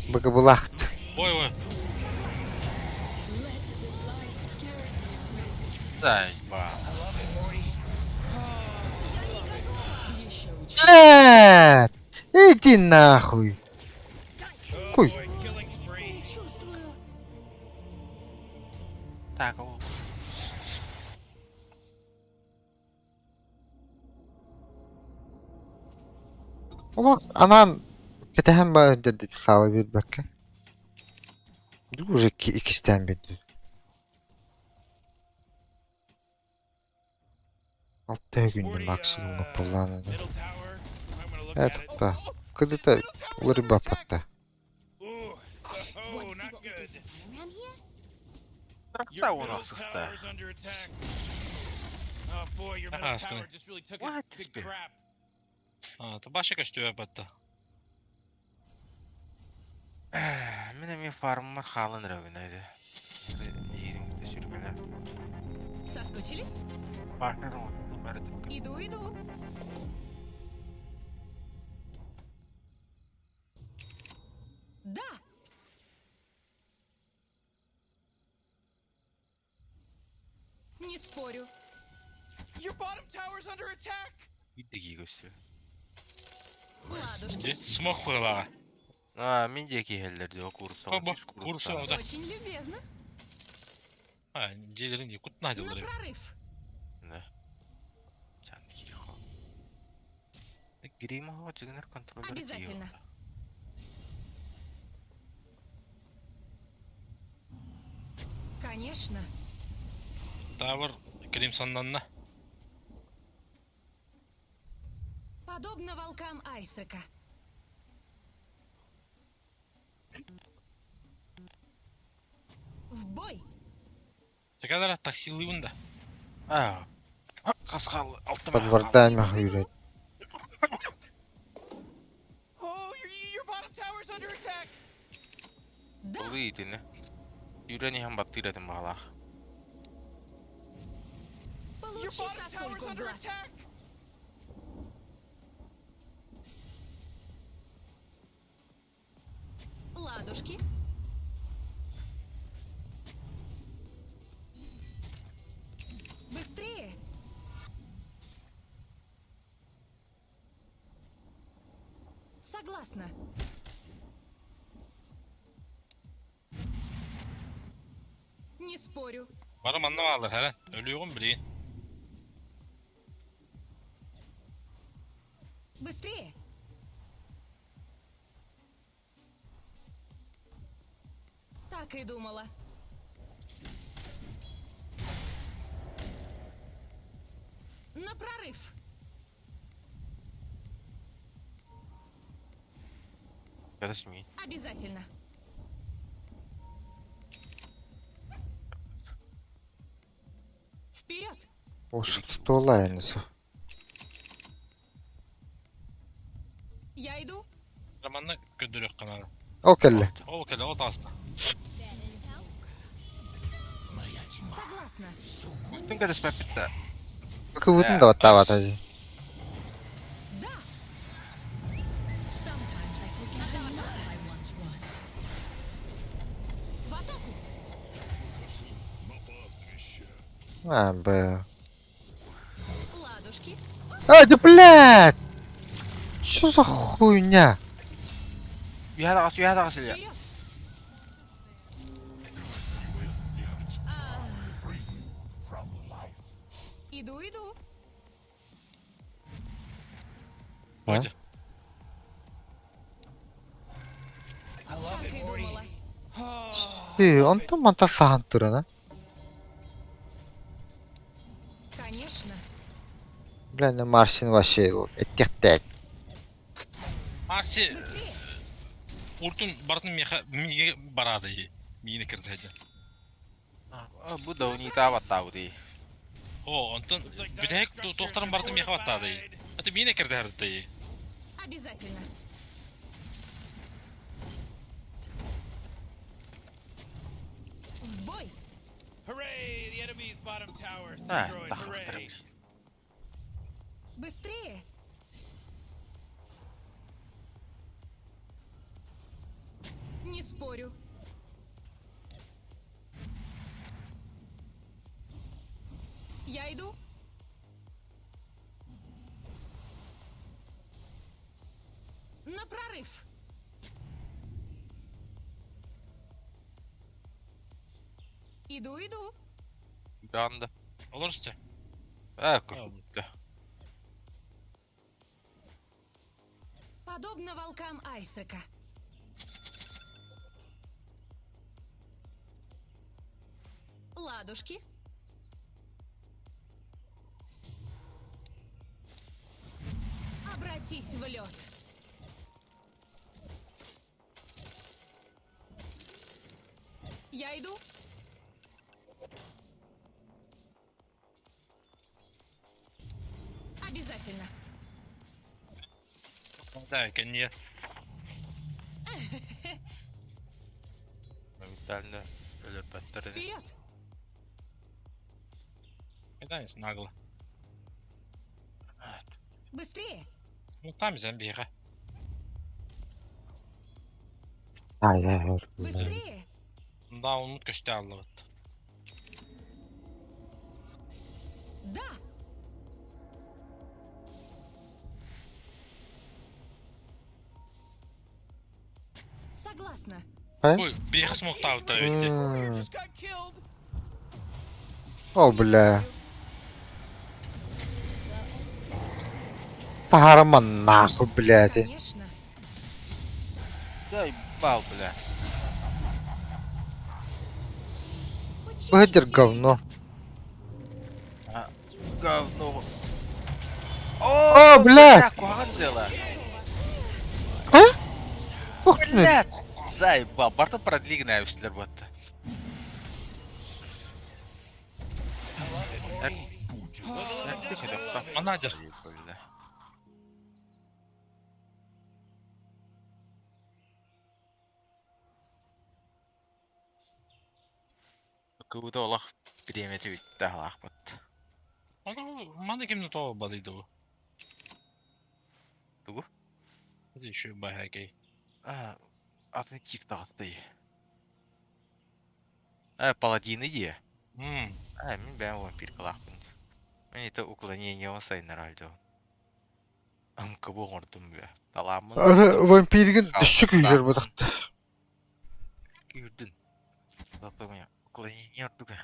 Быгыбылахт. Ой, ой. Заебал. Еще учи. Блядь! Иди нахуй. Куй. Boy, killing spree. Не чувствую. Так, ол. Ulan anan ketehen dedi sağla bir dakika. Уже ikisinden bir. Altta günde Morty, maksimum kullanıldı. middle tower. You might wanna look Evet at it. hatta. Kıdı da uları bapatta. Ooh, oh, Want to see not what we do good. for fun around here? Your Тракта у middle нас tower's да. under attack. Oh boy, your middle Ага, tower скажи. just really took a What? big crap. А, табаши костюм батта. Мен эми фармар халын рәвенәйде. Един сүргәләр. Соскучились? Партнер ул бәрі Иду, иду. Да. Не спорю. Your bottom tower's under attack. Бидеги көстү. Ладушки. Смок курла. А, мен де келдер дио курса. Оба, курса, да. Очень любезно. А, делерин ди кут На надилар. прорыв. Да. Чан тихо. Грима жигнер контроллер. Обязательно. Конечно. Тавр Кримсоннан. Подобно волкам Айсрака. В бой! Текадара таксилыйбын да. А. Каскал алтыма. Подвардан yürü. Oh, your bottom tower's under attack. Да! Улы итини. Юрени хам баттыра дем бала. Your Получи bottom tower's сосульку в under глаз. attack. Ладушки. Быстрее! Согласна. Не спорю. Барым анна алыр хәрән. Ölüyorum bileyim. Быстрее! Так и думала. На прорыв! Кадасми. Обязательно. Вперед! Oşuk aynısı. Я иду. Романна көдөрөх каналы. O kelle. Ол келе от аста. Согласна. Күттүн кадас папитта. Kıvıdın da hatta var. Да! Sometimes I forget the love I once was. А, б. Ладушки. А, да блядь! Что за хуйня? Үһэ таҕыс, үһэ таҕыс Илья. Вперед! Иду, иду. А? Бодя. I love Так it, и Morty. думала. Си, онтон манта саһан туран, а? Конечно. Бля, ну Марсин вообще этиэхтээх. Марси Быстрее. уртун бартын меха миге барады. Миини кирдэ. Бу да унита баттаабыт. О, онтон Looks like dire бүтэһик structures туохтарын are бартын меха баттаады. fortified. Аты миини кирдэ харытты. Обязательно. В бой. Hooray! The enemy's bottom tower is А, destroyed. тахтар. Hooray! Быстрее. Не спорю. Я иду. На прорыв. Иду, иду. Даанда. Олорсте. Э, көрдө. Подобно волкам Айсека. Ладушки. Обратись в лед. Я иду. Обязательно. Да, кэнниэ. Моментально өлөрбөттөр. Вперед! Это нагло. Быстрее! Ну там зомбиха. Ай, ай, ай. Быстрее! Да, он көстө аллыбыт. Да! Согласна. Ой, биэхэ смоктаабыта өйдө. Warrior М. just got killed. О, бля. Таһаарыма нахуй, блядь. Конечно. Заебал, бля. Выдер Подчинись говно. Говно. О, блядь! Куһаҕан дьыала. А? Ух ты. Блядь! Заебал. Барта продлигна эбистилер буотта. Манадер. Кыбыта олох бириэмэтэ бүттэ алаахпыт. Маны кимне то бадыйды бу. Тугу? Это еще бахакей. А, атын кип таҕыстай. Э, паладины дии. Мм. А, мин бэйэм вампиркалаахпын. Мин это уклонение он сайыннарар дьон. Аҥкыбы оҥордум бля. Талааммын Ары вампиргин өссө күүрэр бадахта. күүрдүн. Зато уклонение ордуга.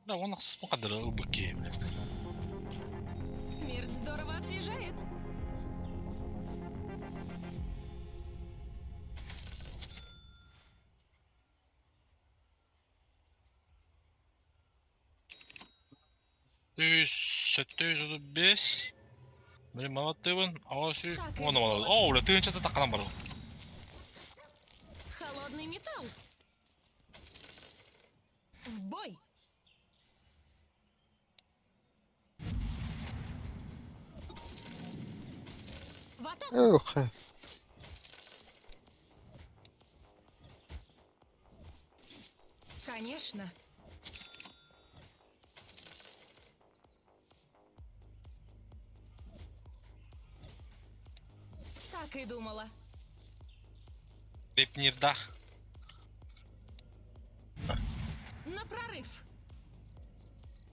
Да, он нас мукадыр ылбык бля. Смерть здорово освежает. Түс, сөттөй бес. Мин малаттыбын, ава сүүс, Так и уонна малат. О, бля, тыынчата такканан бар. Холодный металл. В бой! В атаку! Ох. Конечно. Так и думала. Бепнирдах. На прорыв.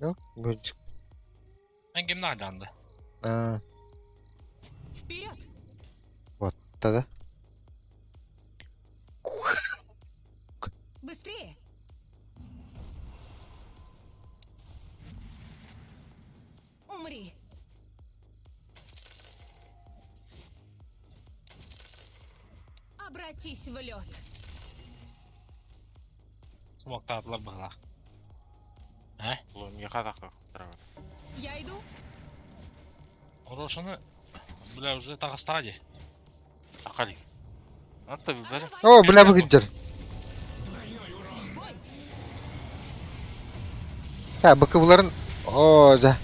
Ну, будет. Эн кимнаах даҕаны? А, Вперед! вот тогда. Быстрее! Умри! Обратись в лед. Смоктаатылар быһыылаах. Э? Миэхэ атахха Я иду. Орошаны, бля, уже таҕыстаҕа дии. Акали. Ата билбэтим. О, бля, быгыдьар. В бой! Ха, быкыбыларын... О, да.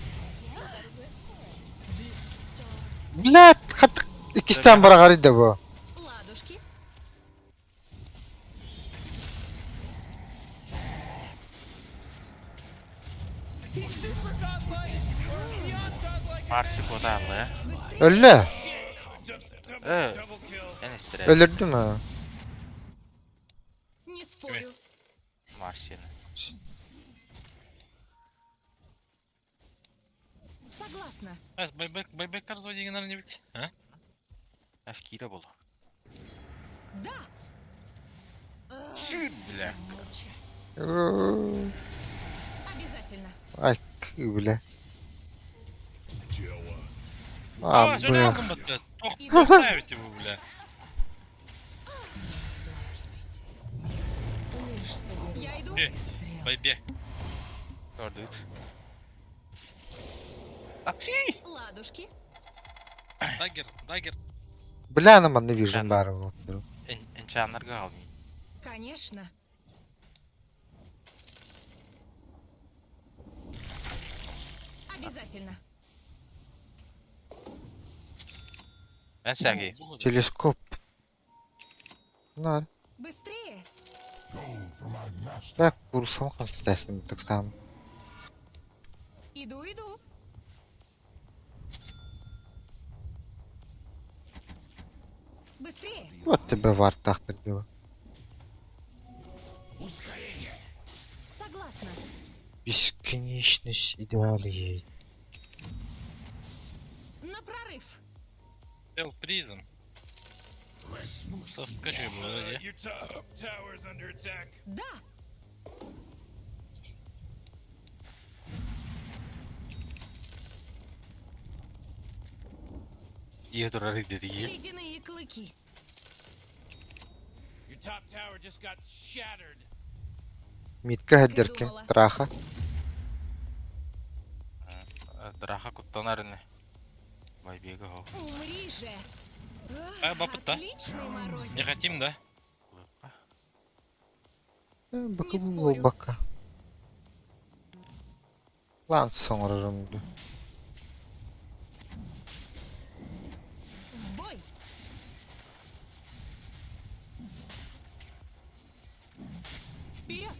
Бля, хат... Иккистээн бараҕарый да бу. Ладушки. He's super godlike or beyond godlike. Марси куотаалла ээ. Өллө. Э, Double kill. эн истэрэ. Өлөрдүм ha. Не спорю. Марсияны. Согласна. Эс, байбек, байбек карзо дигенер не бит. А? Эф киирэ буолуо. Да! Бля. Обязательно. Ай, бля. А, А, бля. бля. Тох, ставить его, бля. Лишь соберу Я иду. свои Э, стрелы. Байбек. Көрдүгүт. Такси! Ладушки. Дагер, дагер. Бля, на манна вижу баар вот. Энчаннарга хаалбын. Конечно. Обязательно. Эн сәги. Телескоп. На, Быстрее! так курсом конституциясын так само. Иду, иду. Быстрее! Вот тебе вартахтыр дело. Согласна. Бесконечность идеалей. На прорыв! Эл призм. Совкачай было, да? Your top tower's under attack. Да! Ийэ турар идэтигии. Ледяные клыки. Your top tower just got shattered. Митка хәддеркин, траха. Драха куттанар ини. Байбега хо. Умри же! А, бапыт-то? Отличный морозец. Не хотим, да? Бакы Не спорю. бака. Лан соңорорумду. В бой! Вперед!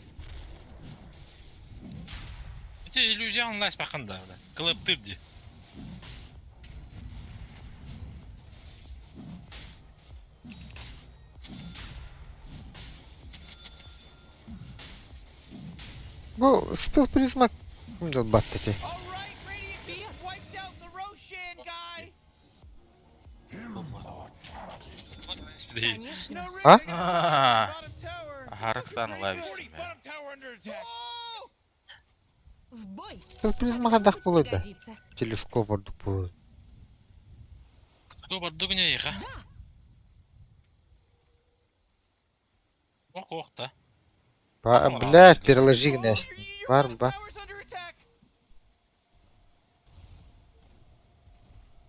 Эти иллюзия онлайн бақында, бля. Клэп тырди. Бу спел призма кимдел баттати. All right, Radiant just wiped out the Roshan guy. Конечно. You know, Rick, А? I gotta tell you, your bottom tower is Хараксан looking pretty лавис. good. Bottom tower under attack. Oh! В бой! Спел призма хадах Когда-нибудь болот да. пригодится. Телескоп ордук болот. Кто бардыгы не иха? Ох, ох, да. Ба, бля, переложи гнест. Your Бар, bottom ба. tower's under attack.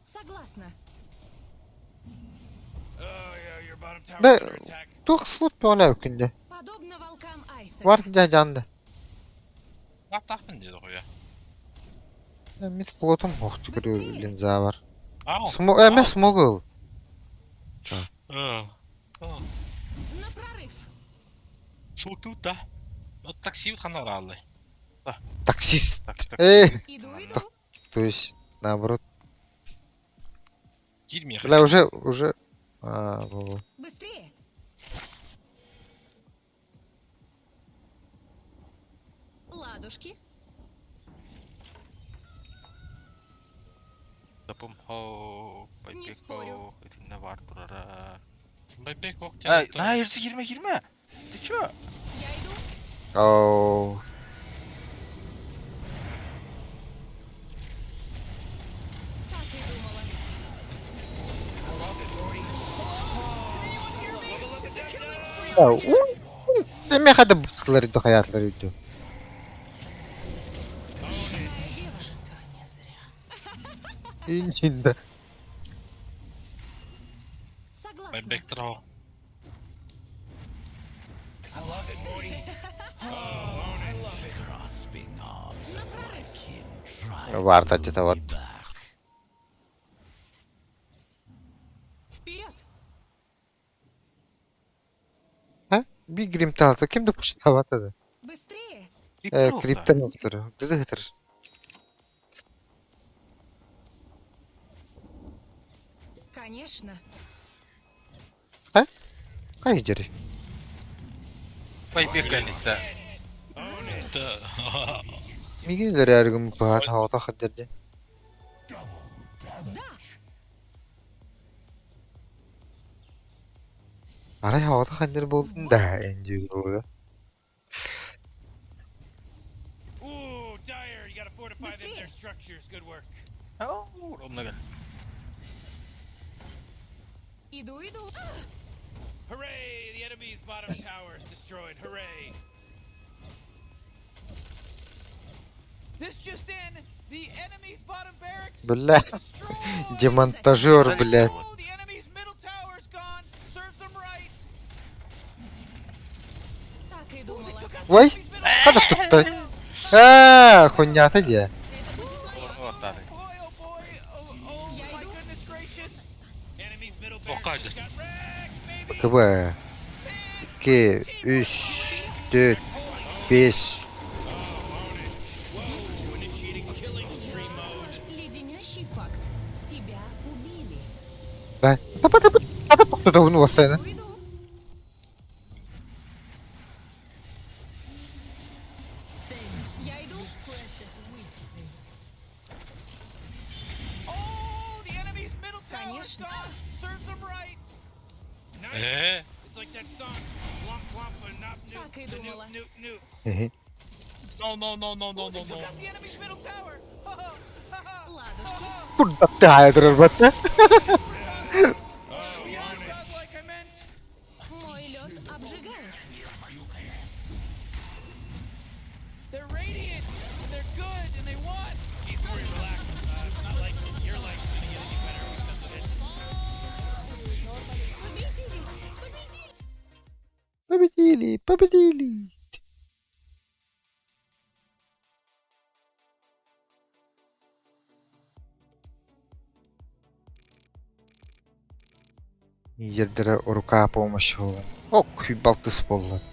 Согласна. Oh yeah, your bottom tower's Да, under attack. тух слот пёлэ күнде. Подобно волкам Айса. Бар да жанды. Тахтахпын деді ғой, я. Мен слотум хохту көрү линза бар. Ау. Смо, эме смогул. Э. На прорыв! Шутут, да. Вот такси вот ханаралы. Таксист. Так, так. Эй, Иду, иду. то есть наоборот. Кирми. Бля, уже, уже. Аа, бу. Быстрее! Ладушки. Топум хо, Не спорю. байбек итиннэ баар турара. Байбек ок Ай, диэн. на ерси киирмэ киирмэ. Ты чё? Я иду. Оу. Так и думала. Демек хада бысқылар үйді хаyaтлар үйді. İncinde. Согласна. Байбек троох. I love it, Morty. Oh, I love it. Grasping arms На of my прорыв. kin try Var to da hold cıta me var. back. Вперед! Ha? Bir grim talta kim de puşta batadı. Быстрее! Э, криптен оқтыр. Деді хытыр. Конечно. Қай жері? Байбек кэнниттэ. Мигелер әргім бар хауата хаддерде. Арай хауата хаддер болдun да энди болды. Ooh, Dire, you gotta fortify them their Быстрее. structures. Good work. Оо, онно кэл. Иду, иду. Hooray! The enemy's bottom tower is destroyed. Hooray! This just in: the enemy's bottom barracks Бля, destroyed. демонтажер, блядь. Oh, the enemy's middle tower's gone. Serves them right. Так и Ooh, they думала. took out the Ой, enemy's middle қада тұтты. А, хуйнята де. Это будет мое. Ортары. Boy, oh boy, oh, oh Я my иду. goodness gracious. Enemy's middle Ох, barracks Катя. just got wrecked, baby. КБ. 2, 3, 4, 5. Whoa, initiating killing spree mode. Леденящий факт. Тебя убили. Да. Тапа тапа тапа тоқтады оны осайны. Иду, иду. Thank you, Я иду. you precious weakling. Oh, the enemy's middle tower's Конечно. gone. Serves them right. Nice. Ээ. It's like that song, Glomp Glomp a Nop Так и Noop, the думала. Noop Noop Noops. No no no no no Ooh, they no took no. out the enemy's middle tower. Ha ha ha. Ладушки. Burada hayatır batta. Beyond godlike, I meant. Мой лед обжигает. They're radiant, and they're good, and they won. Jeez, Maury, relax. It's not like your life's gonna get any better because of it. Победили! Победили! Победили, победили. Ердері рука помощи болан. Ок, балтыс болат.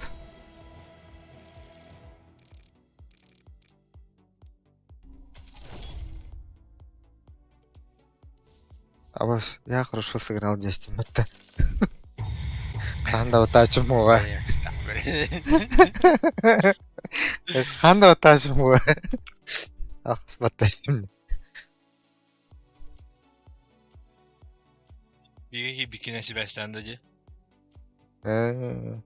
А вот я хорошо сыграл 10 это. Ханда утачым уға. Ханда утачым уға. Ах, баттастым. Биги бикине сибэстээн дии. Э.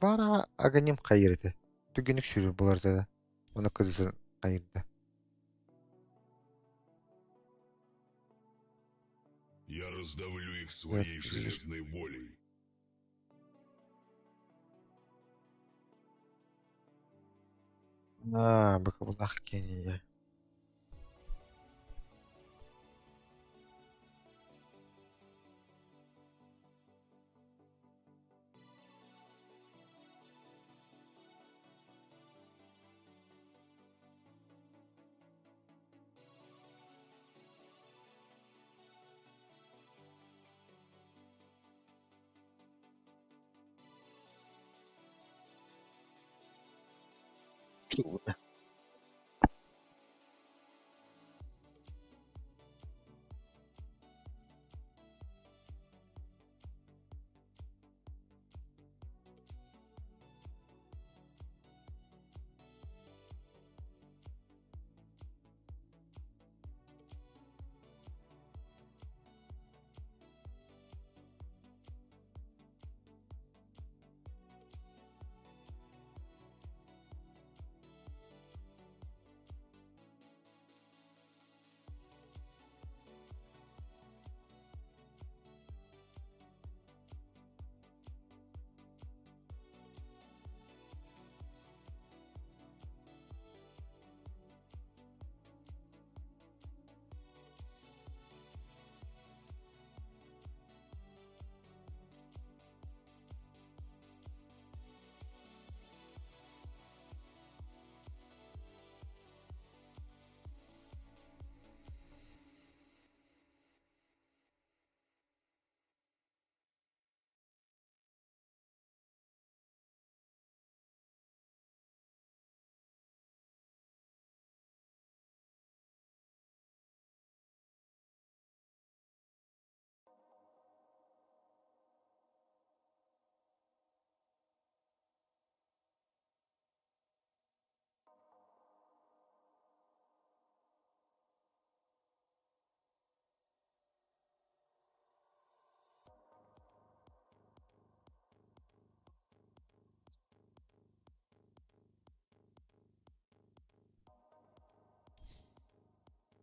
Бара аганим хайырды. Түгенік сүйрі бұларды да. Оны кызы хайырды. Я раздавлю их своей Нет, железной волей. А, бакабулах кения.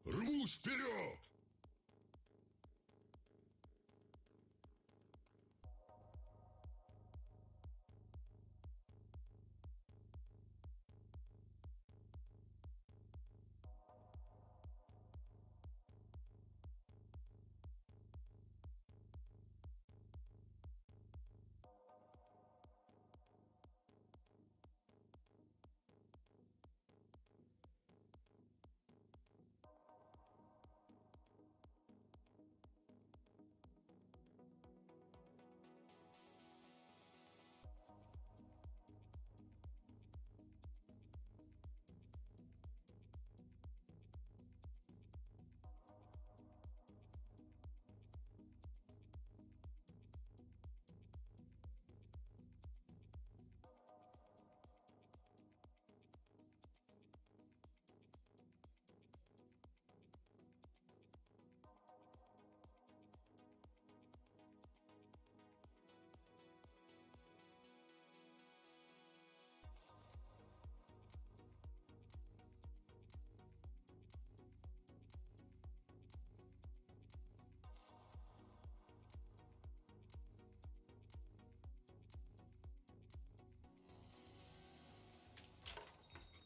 Рвусь вперед!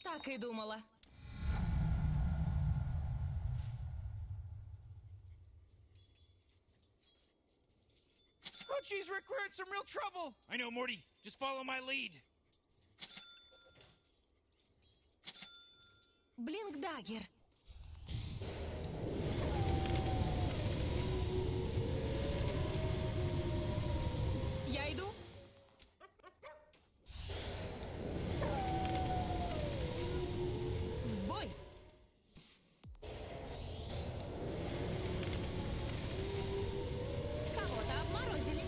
Так и думала. Oh, jeez, Rick, we're in some real trouble. I know, Morty. Just follow my lead. Блинкдаггер. Я иду. В бой! Кого-то обморозили.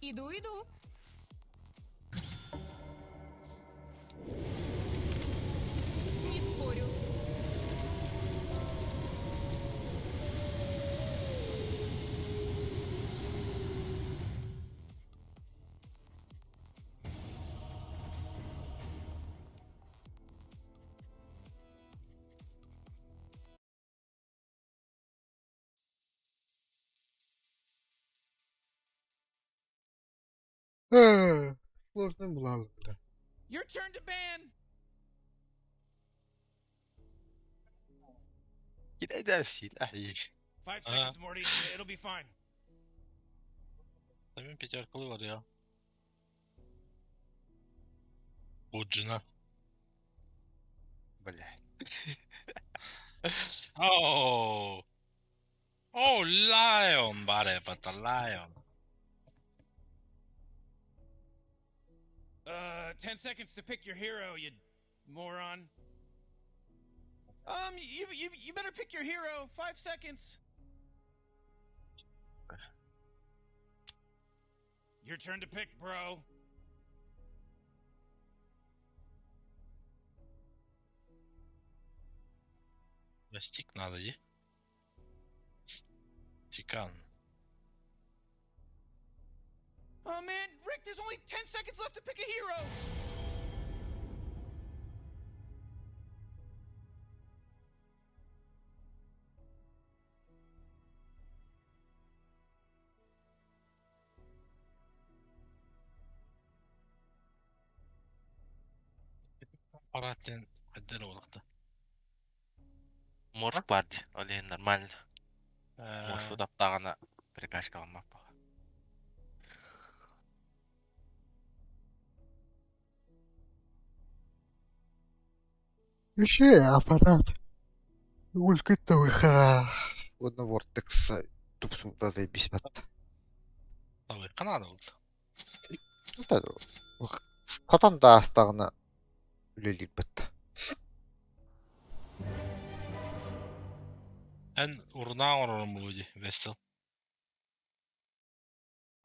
Иду, иду. Не спорю. Сложно было, да. Your turn to ban. Кидай дальше, 5 Ah. seconds, Morty. It'll be fine. Tabii пятеркalı var ya. Burcuna. Блядь. Oh. Oh, lion, bare, but the lion. 10 seconds to pick your hero, you moron. You better pick your hero. 5 seconds. Your turn to pick, bro. Стик надо, дии. Тикан. Oh man, Rick, there's only 10 seconds left to pick a hero. Аппаратын хайдах буолуохтаах. Морф баар дии. Ол иһин нормально. Морфу таптаҕына прикачкаламмаппа. Еще аппарат. Улька Уонна Вортекс тупсуута биспэт. Табыахха наада буолла. Хотон да аастаҕына үлэлиирбит. Эн урунаа оҥорорум буолуо дии, Вessel.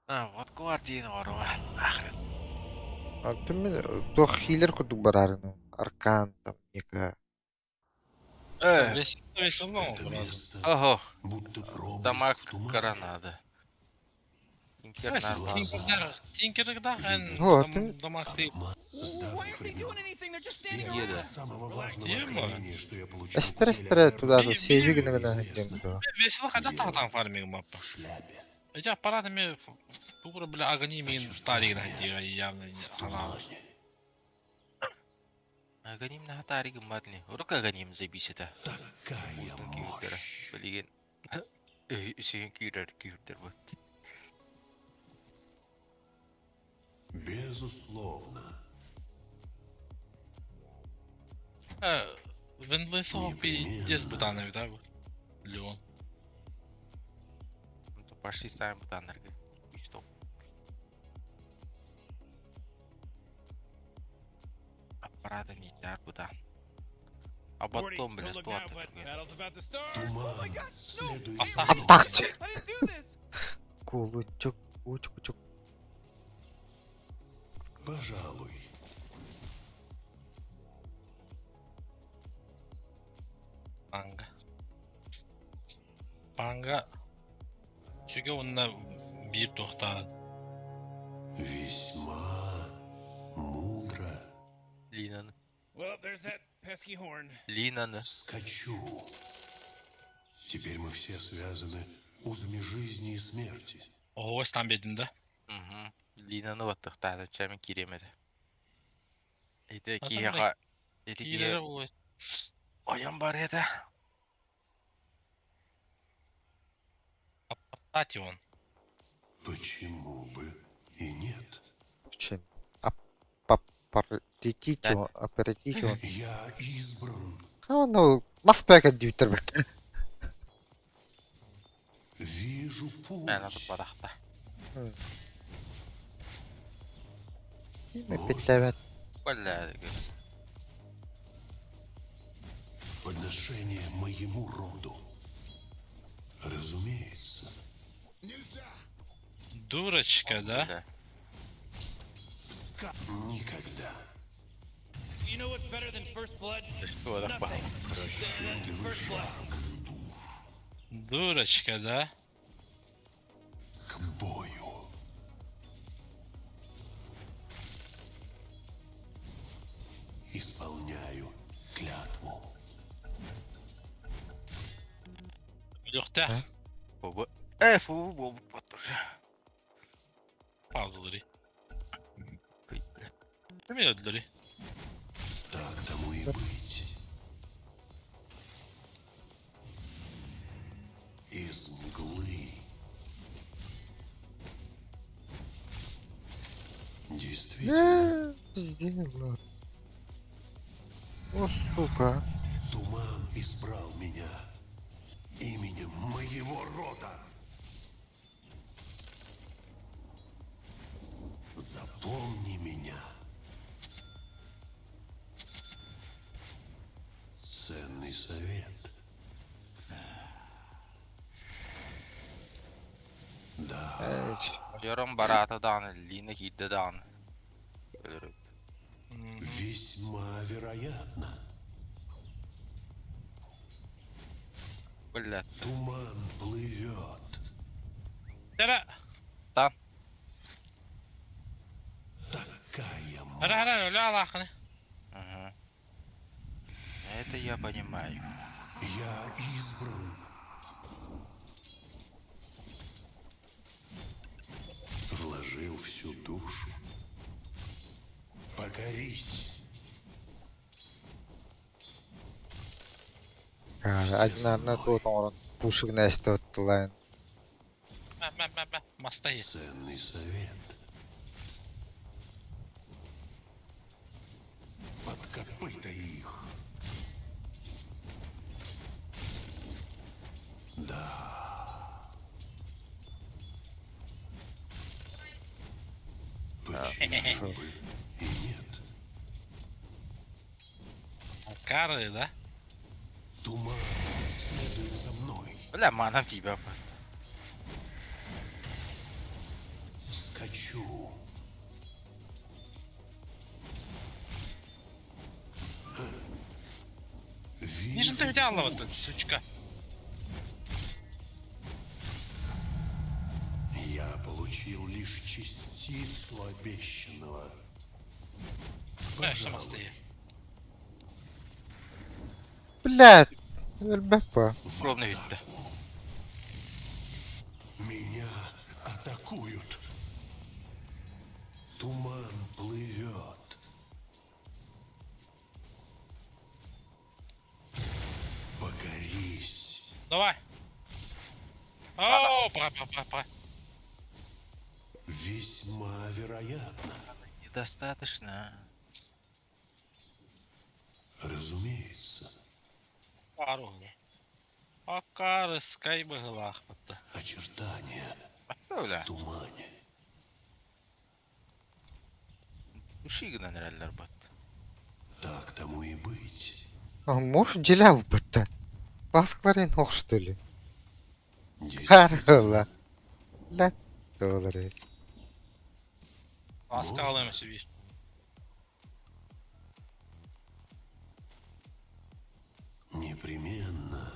А, вот гвардияны оҥорума. Нахрен. Оттон мин туох хилер курдук барарын Аркан там нека. Вessel Вessel Это оҥордум. место Ого, будто проблеск дамаг в тумане. гранада. Тинкер нормально. Тинкердаах эн О, ты- дамагты Обман с Why давних aren't they времен. doing anything? They're just standing Е, around. да. Самого важного Тема. откровения, что я получил Эстер туда Би- сейви би- гына гына диэн дуо. Вessel хайдах тахтаан фарминг маппа. в шляпе. Эти аппаратами тура, бля, аганими старик на явно В она. тумане. Аганим на хатари гымматли. Урук аганим забись это. Такая Ултун күүрдэрэ. мощь. Билигин үсүгүн күүрэр күүрдэр бут. Безусловно. Венлесо пиздец бутана да? Леон. Ну то пошли ставим бутаннарга. И что? Аппарата не тяр бутан. А Gordy, потом, don't блядь, look now, туата but другая. battle's about to start. Oh my Туман god, no! следует Hey, за I мной. didn't Атак! do this. I didn't do this. Кулучок, учук-учук. Пожалуй. Панга. Панга. Сүгэ онно биир туохтаа. Весьма мудро. Линаны. Well, there's that pesky horn. Линаны. Скачу. Теперь мы все связаны узами жизни и смерти. Ого, стан бедим да. Угу. Линаны баттыктаады чамин киремеди. Эти А там, киһиэхэ эти Киирэрэ киһи буолуо. ойон бар этэ. Аппарат он. Почему бы и нет? Чин. Аппаратитио, аппаратитио. Я избран. А ну, мас пэкэ дүүтэр бит. Вижу путь. Эн атып барахта. Петлевет. Бля, Подношение моему роду. Разумеется. Дурочка, да? Ска... Никогда. You know what's better than first blood? Что такое? Nothing. Расчетливый First blood. шаг Дурочка, да? к бою. Исполняю клятву. Өлүөхтээх. Бу. Э, фу, бу, вот уже. Паузалары. Бля. Ким өлдүлэри? Так тому и быть. Из мглы. Действительно, Пиздец. О, сука. туман избрал меня именем моего рода. Запомни меня. Дьорон бараата даҕаны, Лина киирдэ даҕаны. Өлөрөбүт. Весьма вероятно. Блядь. Туман плывет. Тара. Там. Такая Ара ара өлө алаахыны. Ага. Это я понимаю. Я избран. Вложил всю душу. Покорись. Одинарная туот оҥорон пушигна эстэ Мэ мэ мэ мэ мастай. Ценный совет. Под копыта их. Да. Почему бы и нет? Кары, да? Туман следует за мной. Бля, манам тебя. Скачу. Нижин ты взяла вот сучка. Я получил лишь частицу обещанного. Пожалуй. Блядь! Өлбөппө. Ровно видно. Меня атакуют. Туман плывет. Покорись. Давай. О, пора, пора, пора, пора. Весьма вероятно. Недостаточно. Разумеется. Пару. Акарыскай быһылаахпытта. Очертания Бля. в тумане. Уши гынан эрэллэр бат. Так тому и быть. Муж дьиэлээх бытта. Ласкаларын ох что ли? Харыла. Блядь, доллары. Ласка алыам себе. Непременно.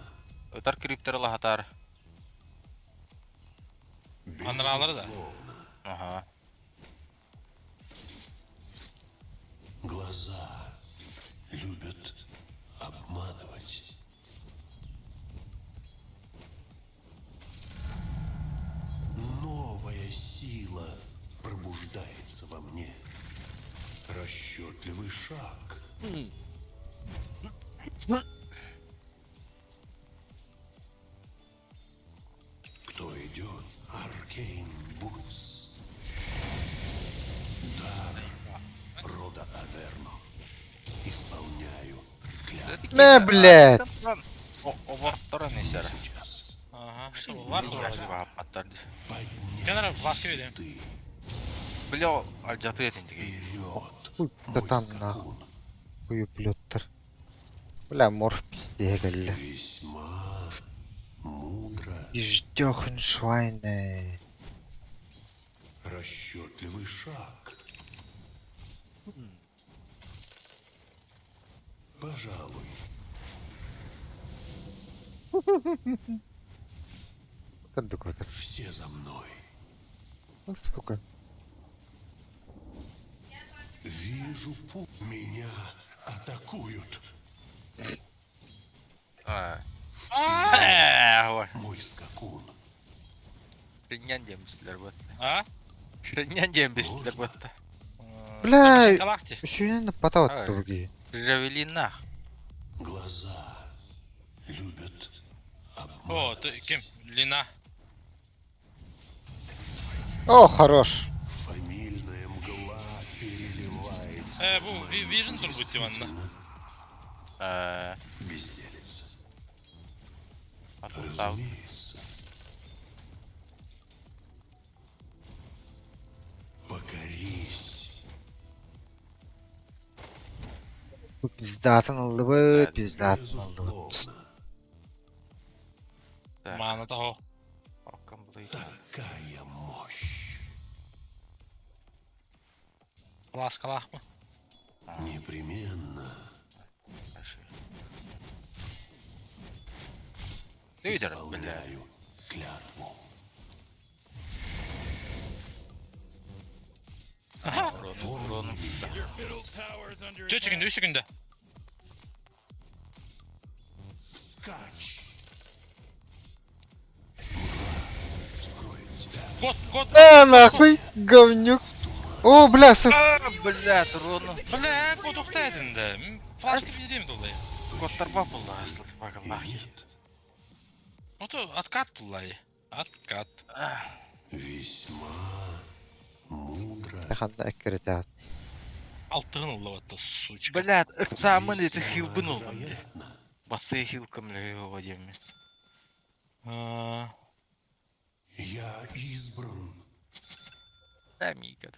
Ытар криптер лаһатар. Анраалары да. Безусловно. Ага. Глаза любят обманывать. Новая сила пробуждается во мне. Расчетливый шаг. Кто идет? Аркейн Бутс. Дар рода Аверно. Исполняю клятву Мэ, блядь! Оборторон исэр. сейчас. Ага. Бар Аттар. Поднять Кенер ласка видим. ты Бля, алдьятыы этин дии. вперед, Хуй да мой там скакун. нахуй ублюдтар. Бля, морф пизде кэллэ. Весьма мудро. Издёхн швайне. Расчетливый шаг. Пожалуй. Кырдык отыр. Все за мной. Сука. Вижу пу. Меня атакуют. Ээ, Мой скакун. Шинньэн диэн бистилэр бат. А? Шинньэн диэн бистилэр бат. Бля, Калахти. Сүүнэн патават турги. Ревелина. Глаза любят О, обманывать. ты ким? Лина. О, хорош. Фамильная мгла переливается. Э, бу Vision турбут Иванна. Ээ, Безделица. атылтау. Разумеется. Покорись. Пиздатын аллыбы, пиздатын аллыбы. Безусловно. Так. Маана того. Оккам блый. Такая мощь. Фласкалаах Непременно Лидер, бля. исполняю клятву. Урон. Your middle tower's under Түөрт attack. секунда, үс секунда. Скач! Мгла вскроет тебя. Кот, кот. А, нахуй, говнюк. О, бля, с... А, блядь, урон. Бля, кот ухтайдын да. Флашка билиrim долай. Коттарба булла, И багаллах. нет, Ото откат буллай. Откат. весьма мудро. Ханна эккирэтэ. Алтыгын уллабатта, сучка. Блядь, экзамен это хилбын ол. Вероятно, Басы хилком его деме. А, я избран. Да, мига.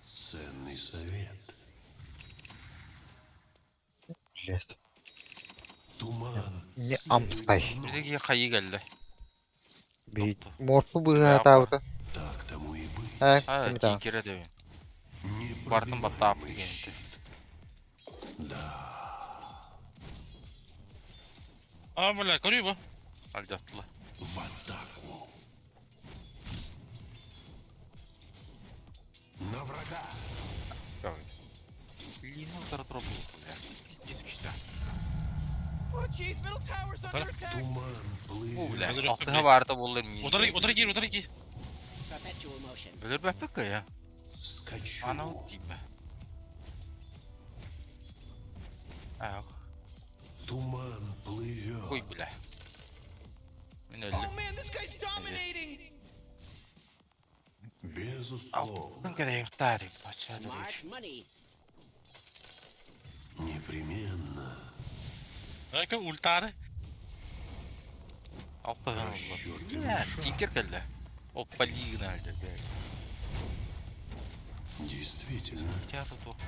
Ценный совет. Блядь. Туман. Не следует амстай. за мной. Биги хайы келді. Би морфу быһаатаабыта. Так тому и быть. Э, А, ким та? кире дебин. Бартын баттаап Непробиваемый дегенде. щит. Да, А, бля, көрүй бу. Алжаттылы. в атаку. На врага. Лина утара дроп бля. Пиздец күшті. Oh, jeez, middle tower's under attack. Туман Бу плывет. бля. Өлөр Алтыға барды болар ми. Утары, утары кир, утары кир. Өлөр бәппік я. Скачу. Анау дейм. Ах, Туман плывет. қой бля. Мен Oh өлдім. man, this guy's dominating. Безусловно. Алтын керек тарик. Пача Непременно. Айка ультары. Алтыған олар. Расчетливый Бля, шаг. тинкер келді. Ол полигон әлді. бля. Действительно, Театр тоқ болды.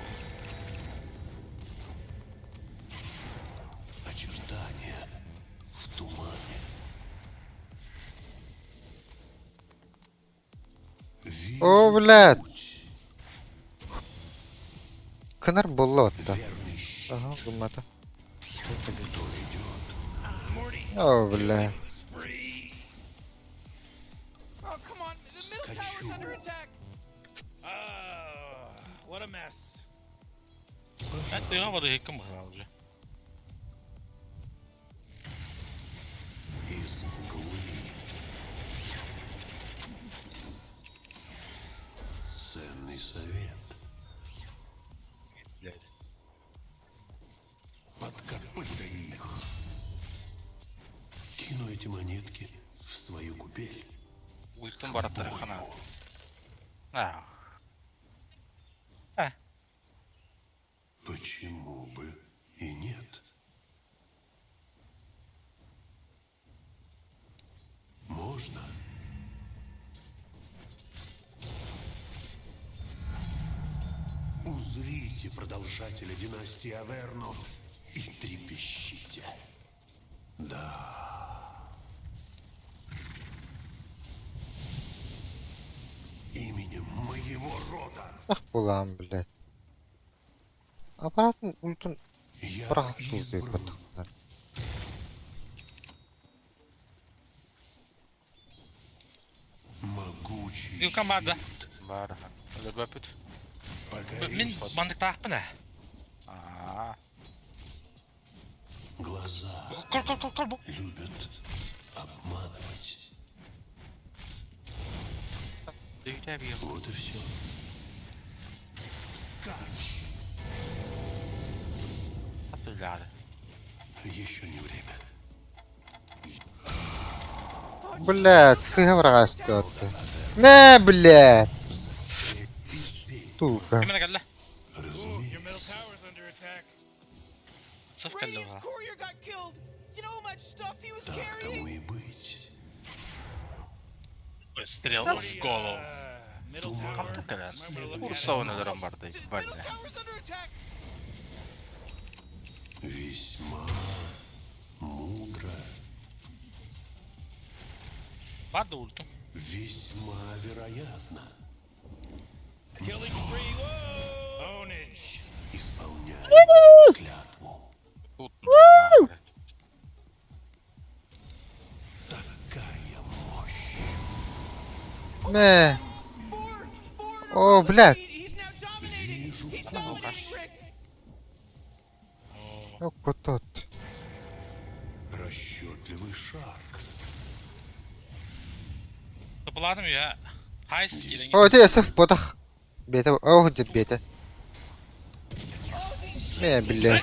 очертания в тумане. Вижу О, блядь. путь. Кынар булла батта. Верный щит. Ага, гуммата. Кто идет? О, бля. Spree. Oh, come on, the middle tower's under attack. Oh, what a mess. Мен тыга бары хеккем бахана уже. Из мглы. Ценный совет. Блядь. Под копыта их. Кину эти монетки в свою купель. Ультым барады хана. Ах, Почему бы и нет? Можно? Узрите продолжателя династии Аверно и трепещите. Да. Именем моего рода Ах булаан, блядь. Аппаратын ультун я бырахтуу избран. баттахтар. Могучий Юка барды. щит. бар. Өлөр бәппіт. Мин Покорись. мандыктаахпын ә. Аа. Глаза Кор, кор, кор, кор бу. любят обманывать. Дүйте бі. Вот и все. Скач! Атылады. Еще не время. Блядь, сыһа быраҕаастыатты. Мэ, блядь. Тука. Кимene келле. Ooh, Разумеется. your middle tower's under attack. Сыф келле Radiant's буха. courier got killed. You know how much stuff he was Так тому carrying? и быть. Стрел в голову. Middle tower. Кэлэн. Might wanna look at it. Курсауын өлөрөн барды. The middle Барды. tower's under attack. Весьма мудро. Барды ульту. Весьма вероятно. Killing spree. Whoa! Ownage. Исполняю клятву. Тут на, блядь. Такая мощь. Мэ. Four, four in a О, row. блядь. He's now dominating. He's dominating, Rick. О, кутот. Расчетливый шаг. Тапаланым я. Хайс киирэн О, это СФ ботах. Бета, о, где бета. Мэ, бля.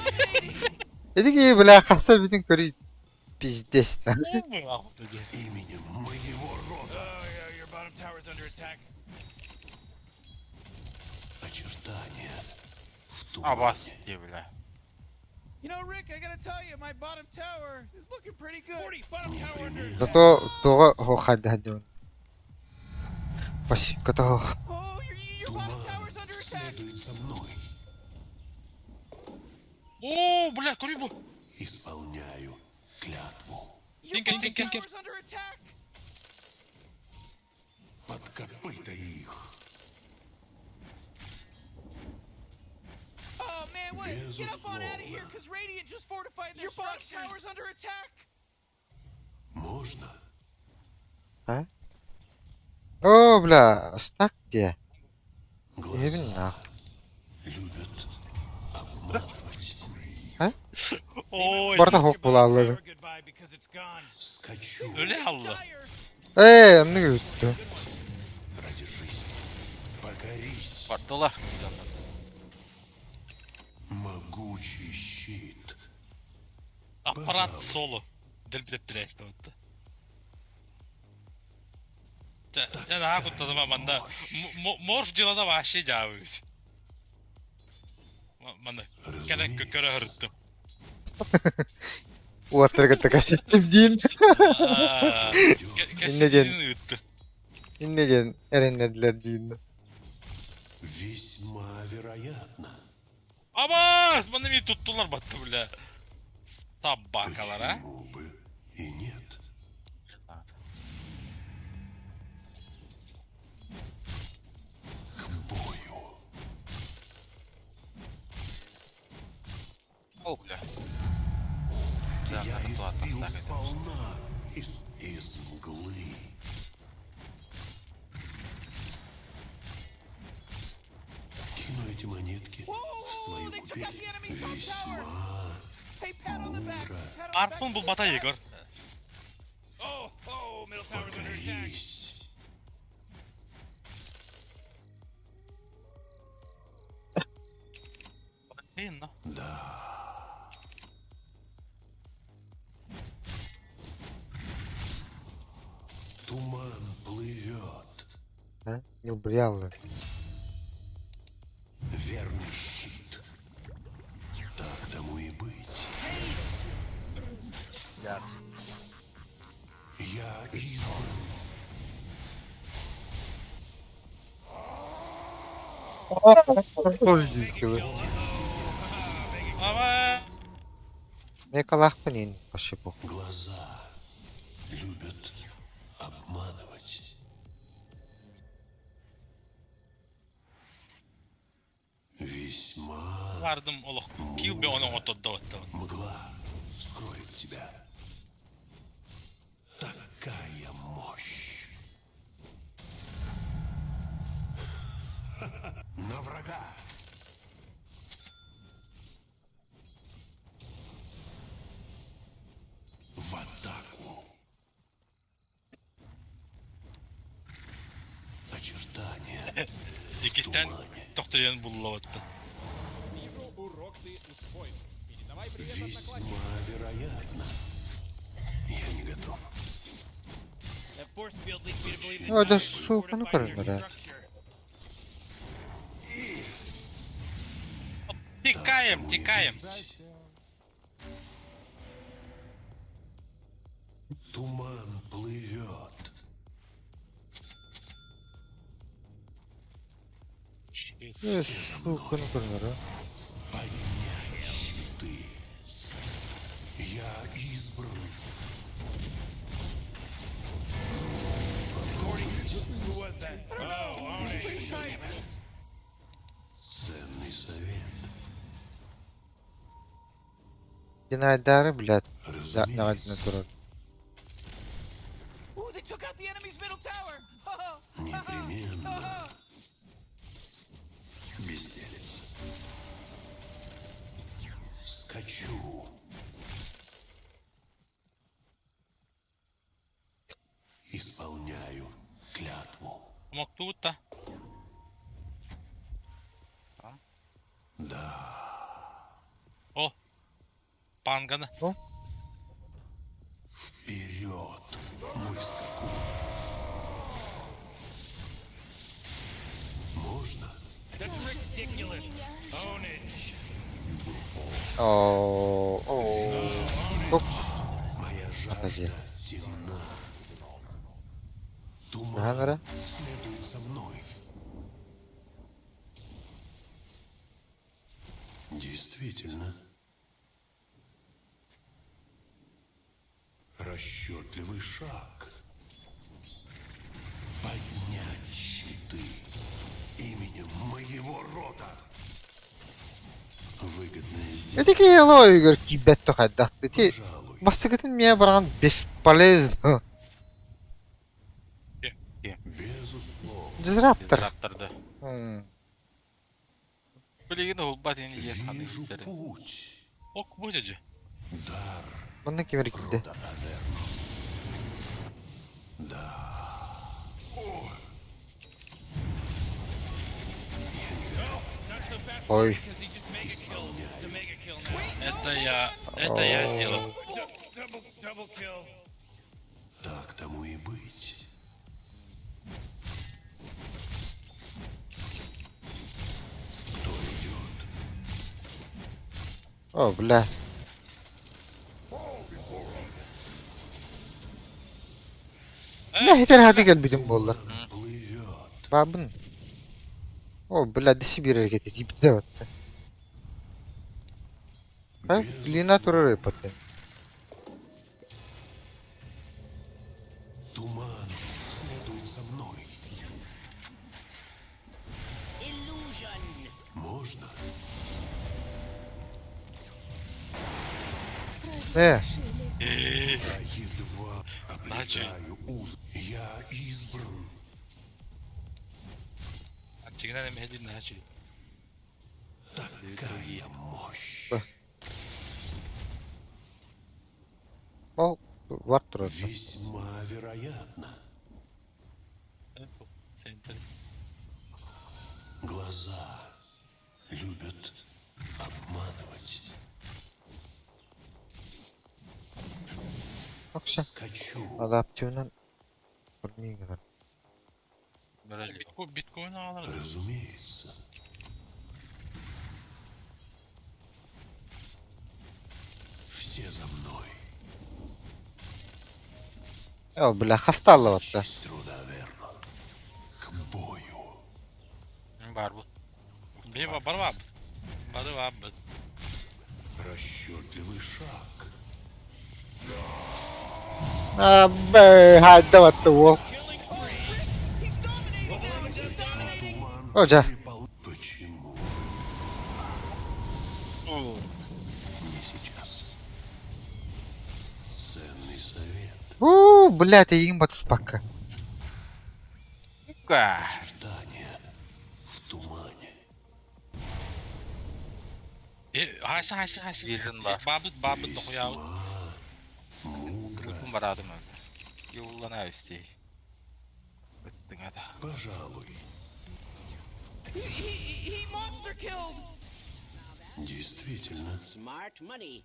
Эдиги, бля, хаса бүтүн көрүй. Пиздец. Именем моего рода. Oh, yeah, your bottom tower's under attack. Очертания в Абас тумане. дии, бля. You know, Rick, I gotta tell you, my bottom tower is looking pretty good. 40, bottom tower under attack. Зато того хохададюн. Спасибо, того. Oh, your bottom Туман tower's under attack. следует за мной. Оо, бля, көрүй бу. Исполняю клятву. Your Тинка, bottom тинка, тинка. tower's under attack. Под копыта их. Oh man, what? Get up on out of here, Безусловно. cause Radiant just fortified their Your bottom tower's under attack. Можно? А? О, бля, стак где? Глаза Именно. любят обманывать. Ой, Барда Kiss хох your bottom булаллар. tower goodbye because it's gone. Скачу өлө алла. Dire. Э, ну үттү. ради жизни. Покорись. Бардылар. Могучий щит. Аппарат соло. Дэлби тэптэрээстэй батта. Дэ наха куттадым манна. Морф дьылата вообще дьаабыт. Манна кэлэн көрө хөрүттүм. Уаттарга такаситтим дин. Инне диэн. Кэсин ыытты. Инне диэн эреннердилер дин. Весьма вероятно. Абас, манна ми туттулар батты бля. Табакалар, а? Почему бы и нет? К бою. О, бля. Да, Я надо платно испил ставить. сполна из мглы. Кину эти монетки Whoa, в свою they took out купель. the enemy's top tower. Весьма Hey, pat on the back. мудро. Pat on the back. Арпын бұл бата Егор. Oh, oh, middle tower's under attack. Покорись. Блин, ну. Да. Туман плывет. А? Нилбриаллы. Верный щит. Так тому и быть. Я избран. Абас. Мекалахпынин пошибу. Глаза любят обманывать. Весьма Бардым олох. Килбе оның отодда батты. мгла скроет тебя. Такая мощь. На врага. В атаку. Очертания Икистен тумане. тохтойон булла батты. Вижу, урок ты усвоил. Передавай привет одноклассникам. Весьма вероятно. Я не готов. That force field leads me to believe that Ой, да Dire сука, ну fortified their короче, structure. Тикаем, тикаем. Туман плывет. Э, сука, ну короче. Поднять щиты. Я избран. Динайдаары, блядь, Разумеется. турар. Ooh, they took out the enemy's middle tower. Непременно. Безделец. Скачу. Исполняю клятву. Мохтуут да. Да. О. Панганы. Вперед, мой скакун. Можно? That's ridiculous. Ownage. Оо, оо. Оп. Моя Погоди. жажда темна. Туман Ага. следует за мной. Действительно. Расчетливый шаг. Поднять щиты именем моего рода. Выгодная сделка. Эти киһи киирбэт хайдах Ити Пожалуй. бастакытын миэ баран бесполезно. Безусловно. Дизраптор. Дизрапторда. М. Билигин уһулбат ини диэн Вижу ханыйдары. путь. Ок бу дьэ. Дар Манна ким эрэ киирдэ. рода Аверно. Да. Not so fast Ой. because he just mega killed. It's a mega kill now. Это я сделал. Double, double kill. Так тому и быть. Кто идет? О, бля. Бля, хитер хати кэлбитим буоллар. Плывет. Бабын. О, бля, диси биэрэр кэтэ тиийбитэ батта. Ха, Лина турар ыппаттан. Туман следует за мной. Можно? Э, Я едва Начали. оплетаю уз. Я избран. Ачигынан эмэһэлин наһаа Такая мощь. ол бар турар. Весьма вероятно. Центр. Глаза любят обманывать. Окса. Скачу. Адаптивынан көрмейін гынан. Мөрөлү. Биткоин аҕалар. Разумеется. Все за мной. О, бля, хаста алла батта. Честь рода Аверно. К бою. Бар бу. Бе бар бар. Бары бар. Расчетливый шаг. А, бэ, хайда батта уол. He's dominating now. He's dominating. Туман О, дьэ. перепол- Почему? Не сейчас. Ценный совет. У, блядь, эйигин батыспакка. Ка. Очертания в тумане. Хайса хайса хайса. Вижен бар. Бабыт бабыт дохуяабыт. Мудро. Утун бараатым. Юллана үстей. Ыттыҥата. Пожалуй. He monster killed. Действительно. Smart money.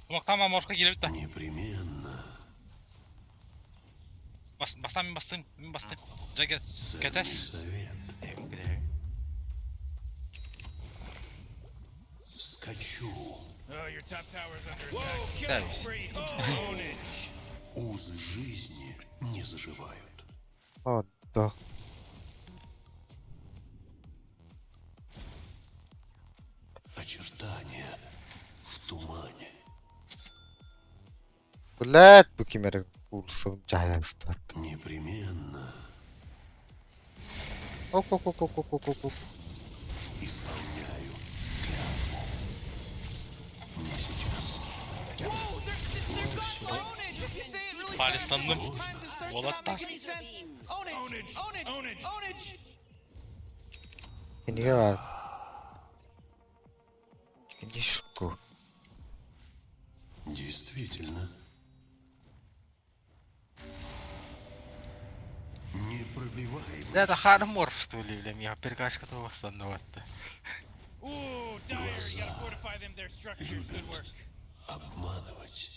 Тумактама морфка киирбит да. Непременно. Бас бастан мин бастым. Мин бастым. Дьэ Ценный кэтэс. совет. Эм кэлэ. Скачу. Oh, your top tower's under attack. Whoa, Да. killing spree. Ownage. Узы жизни не заживают. О, да. Очертания в тумане. Блядь, бу ким эрэ курсун дьаһайыстыбат. Непременно Ок, ок, ок, ок, ок, ок, ок. исполняю Палестанным. Times it starts to not Уолаттар. make any sense. Ownage, ownage, ownage, ownage. Кинигэ баар. Книжку. Действительно. Непробиваемый. Да, это харморф, что ли, бля, я перекачка того остановит. Ooh, Dire, you gotta fortify them. Their structures. Good work. Обманывать.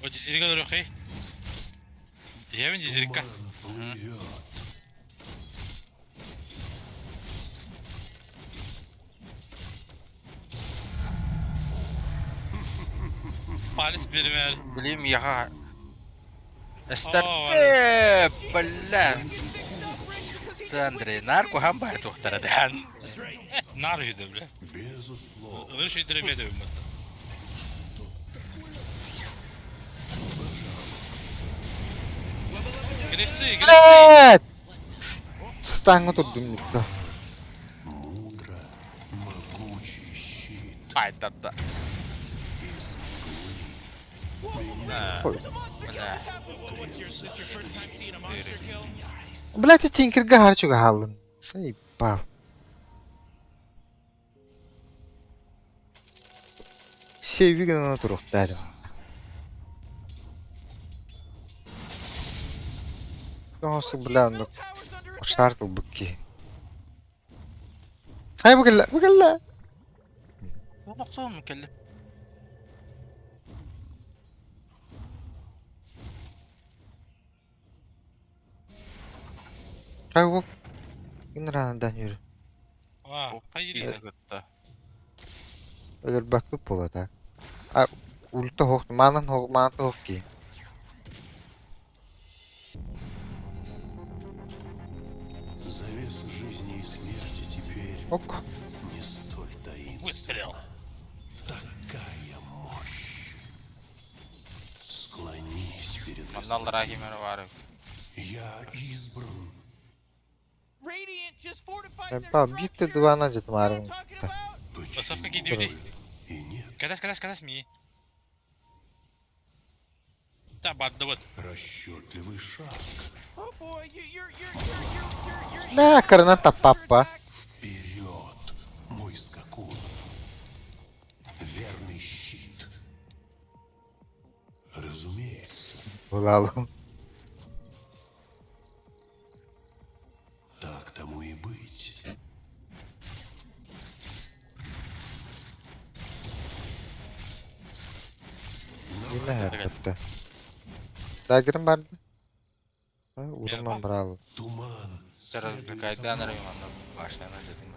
О, дизелька дөрөхей. Иһэбин дизелька. Туман плывет. Палец биэримээр. Блин, я... Эстер... Оо, Бля. Андрей, нарко хамбар тухтара дээн. Нар үһү бля. Безусловно. Ылыр шүйдүрэ медэ быммыт. Грифси, грифси. Блядь! Стаҥҥа турдум никто. Мудро, могучий щит. Айдарда. Из Ой. There's a monster kill Бля. just happened. What's your, this your first time seeing a monster kill? Блядь, Тинкерга харчуга хааллым. Заебал. Сейви гынан туруктар. Тоосу бля, Middle ну tower's under attack. шартыл букки. Хай букелла, букелла. Олохсоон кэллэ. Хай ол. Инранадан yürü. Аа, хайыр. Кытта. Өлөр бакы була так. А ульта хох, манан хох, манан хох ки. Завеса жизни и смерти теперь Ок. не столь таинственна. Выстрел. Такая мощь. Склонись перед Манна аллараа кимэр баар. Я избран. Radiant just fortified their Ба битте structures. двана жет Know what I'm марым. talking about? Басовка Почему кидибити. бы и нет? Кадас, кадас, кадас ми. Та баддыбыт. Расчетливый шаг. Oh boy, you, you're, you're, you're, you're, you're, you're. Бля, карната папа. Вперед, мой скакун. Верный щит. Разумеется, Булалым. так тому и быть. Yine her Дагерым барды. Урман брал. Туман. Зараз следует за кайдан мной. манна башняны дедим.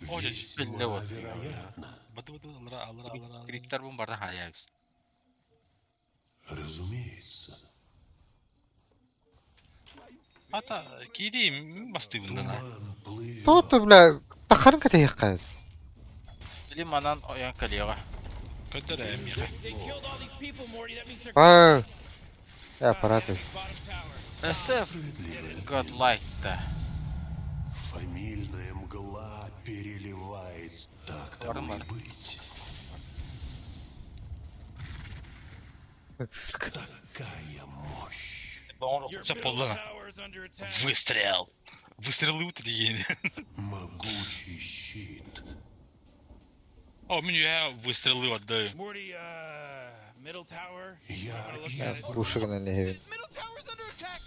О, дядь, Весьма бля, вот. вероятно. Бадыбыт аллара, аллара, аллара. Криптар бун барда хаябыз. Разумеется. Ата, кири бастыбын да. Туман плывет. Тоту бля, тахарын катайыкка. Били манан оян калега. Көтөр эми. They killed all these people, Morty. That means they're Ай. Я аппарат. bottom tower. SF God like да. Фамильная мгла переливается. Так тому и Нормально. быть. Такая мощь. Your Ча middle поллана. tower is under attack. Выстрел. Выстрелы деген. Могучий щит. О, мин я выстрелы отдаю. Morty, middle tower. Я Wanna look at it? избран. Пушыгына не хевин. Middle tower's under attack.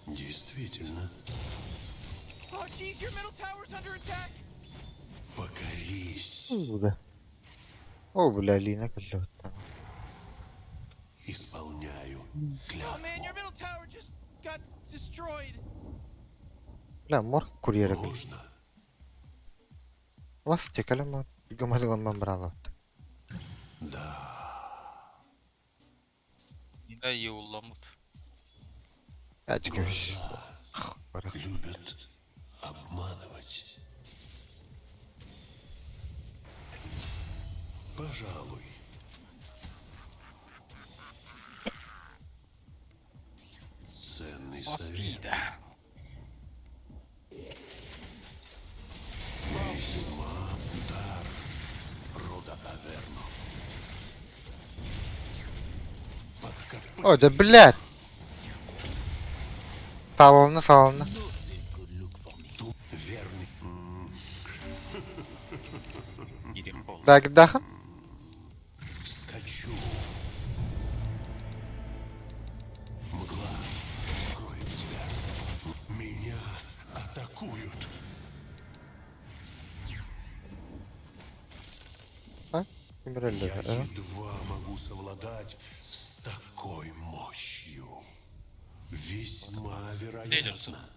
Действительно. Oh, jeez, your middle tower's under attack. Покорись. Бля. О, бля, Лина каллы. Исполняю Oh man, клятву. your middle tower just got destroyed. Бля, морг курьера. Можно? Вас текалема гамадылан брала. Да. Да юлламыт. Ачкыш. Глаза любят обманывать. Пожалуй. Ценный совет. Да. Весьма дар. О, да блядь! Салонна, салонна. Верный. Киирим буолла. Да, кимдаахан? Скачу. Мгла скроет тебя. Меня атакуют. А? Ким Я а? едва могу совладать с такой мощью. Весьма Лидерство. вероятно.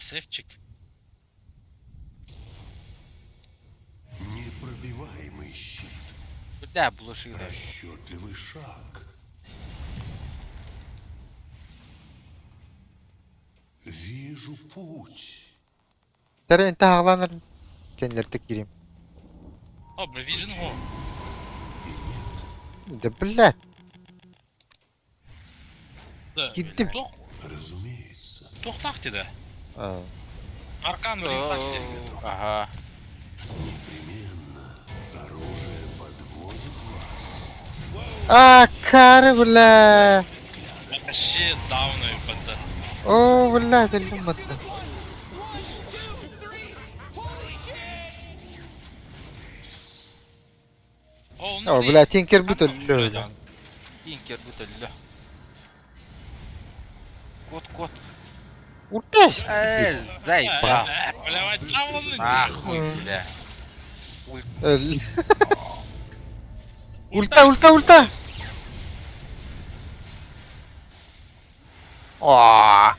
СФчик. Непробиваемый щит. Бля, булышыгы. Расчетливый шаг. Вижу путь. Тэрэ интэ хаалаан кэннилэртэ киирим. О, бля, Vision го. И нет, Да блядь! Да. Киирдим. Туох, разумеется. туохтаах да. А, Аркан блин, Ага. Непременно оружие подводит вас. А, кары, бля! Вообще давно и подда. О, бля, өллүм батта. О, О, бля, Тинкер бут өллө. бля. Тинкер бут өллө. Кот, кот. Урташ! Э, заебал. Бля, чавланы. Нахуй, бля. Өл. Ульта, ульта, ульта! О!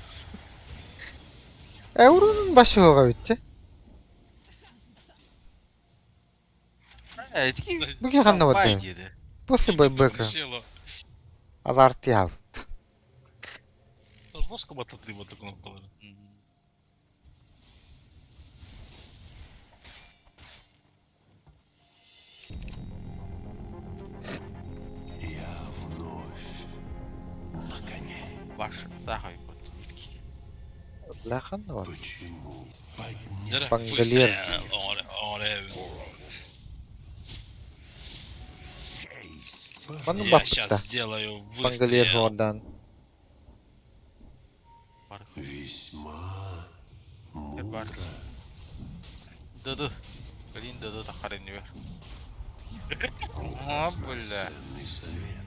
Э, урунун башы хоға битти. Э, ити Бу ханна Бай барды. диэди. После байбека. Азарт яв. Жестко батл три вот кнопку. Я вновь на коне. Баш, сахай бот. Бля, ханна бар. Почему поднять Пангалер. Манны Я баппыта. сейчас сделаю Пангалер выстрел. хордан. весьма Бар. мудро. Ды-ды. Блин, ды-ды тахарын бер. О, бля. Ценный совет.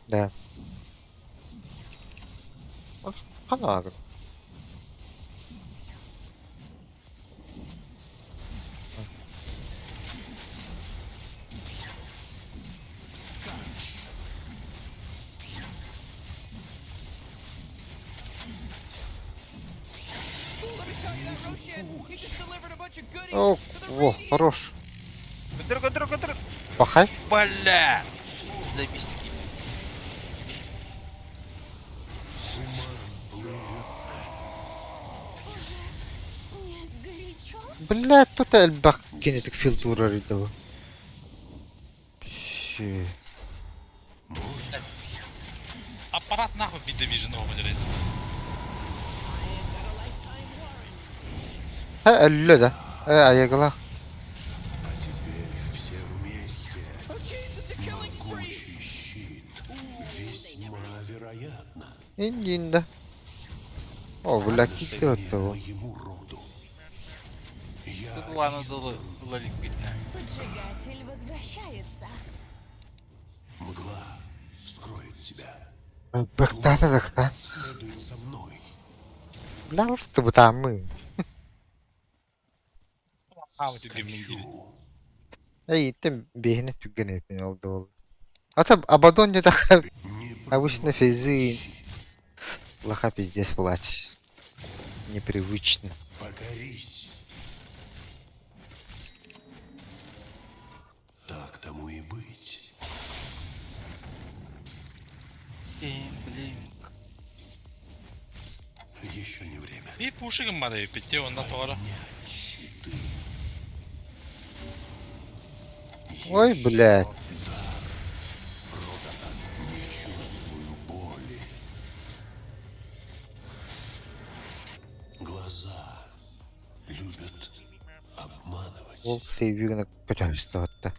Да. Ханна бар. Let me tell you that Roshan, he just delivered a bunch of goodies О, to the во, Radiant. хорош. Көтөр, көтөр, көтөр. Пахай. Бля. Заебись таки. Не горячо? Бля, тут элбэх кинетик филтурар иди. Пши. Аппарат нахуй биде Vision го блядь. Ха, өллө да. Э, аягала. А теперь все вместе. Oh jeez, it's a killing spree. Могучий щит. Весьма вероятно. Индинда. О, бля, кикти оттого. Моему роду. Я Тут ладно, дылы, дылы битне. Поджигатель возвращается. мгла скроет тебя. Быктата дакта. Следует за мной. Бля, алысты бутамы. А, вот тебе мендили. Скачу. Эй, иттем бейхне түгген эпин олду ол. Ата Абадон не так Не обычно физы. Лоха пиздец плачь. Непривычно. покорись. Так тому и быть. Блин. Еще не время. Би пушигым бар петте онда тоғара. Поднять щиты. Ой, блядь. Рода не чувствую боли. Глаза любят обманывать. Ол сейвигіне көтөрүстү атта.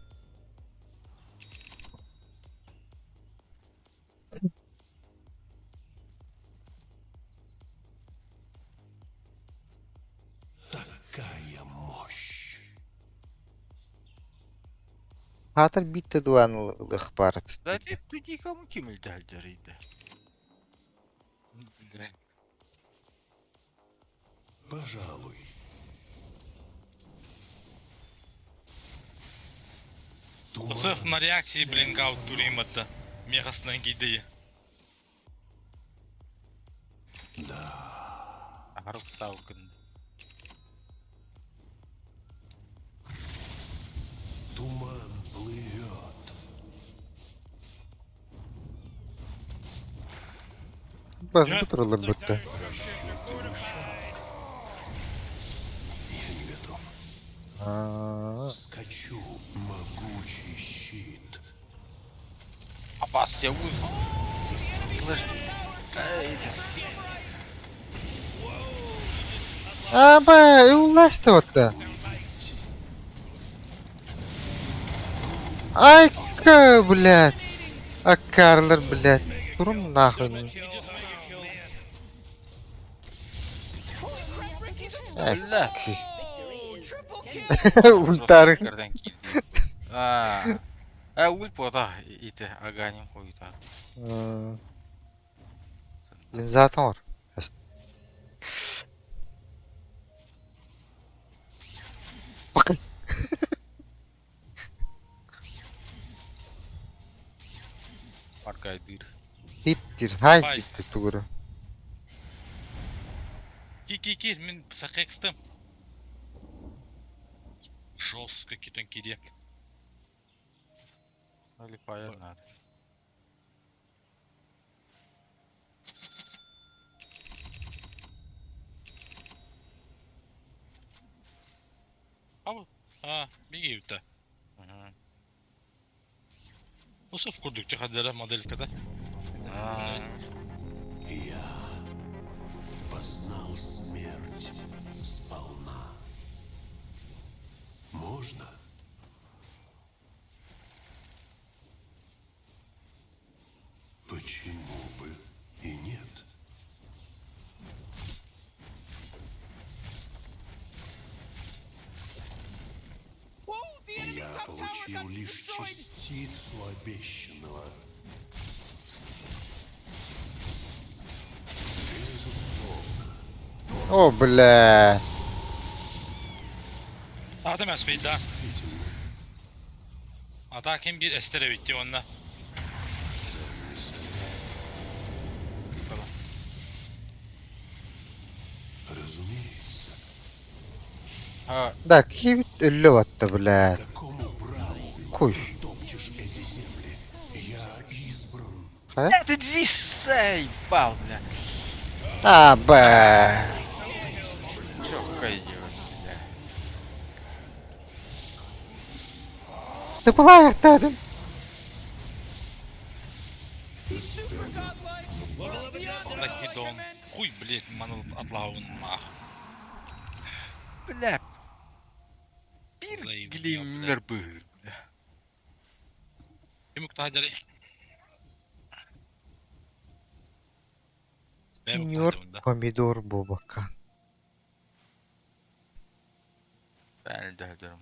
Хаатар биирдэ дуо ылыах баар этэ. Да ты туди кому ким илдьэ Бля. Пожалуй. Сырф на реакции, блин, гаут туримата. Мехасна гидея. Да. Ахарыктаукын. Туман плывет. Бас бу тураллар бутта. Я не готов. Аа. Скачу. Могучий щит. Абас я уз. Слышь. Аба, улашты отта. Айка, блядь. Аккарлар, блядь. Турун нахуй. Бля. Ультары. Кардан килди. А. А ульт бота ити аганим хуйта. Zaten var. Bakın. Аркайдыр. Hittir. Hay Ай. gitti тугуру. Ки ки ки, мин сахекстым. Жестко китон кире. Или фаер надо. А, беги юта. Мгм. Усов курдук тихадера моделькада. А, Я познал смерть сполна. Можно? Почему бы и нет? Whoa, the enemy's Я top tower получил got лишь destroyed. частицу обещанного. Безусловно. О, бля. Adam да. Действительно, Ата ким bir estere bitti onunla. ценный совет. Разумеется. А, Да, кибит өллө батта, бля. Какому праву Куй. ты топчешь эти земли? Я избран. Ха? Это заебал, бля. А, бля. Чё идиот, бля. Ты была яктадын. He's super godlike. Beyond Онда godlike, I кидон. meant. Хуй, блядь, маныл атлауын нах. Бля. Бир Заебал, глиммер быгыр, бля. Ким ктадери? Ньор помидор бобака. Ben de öldürüm.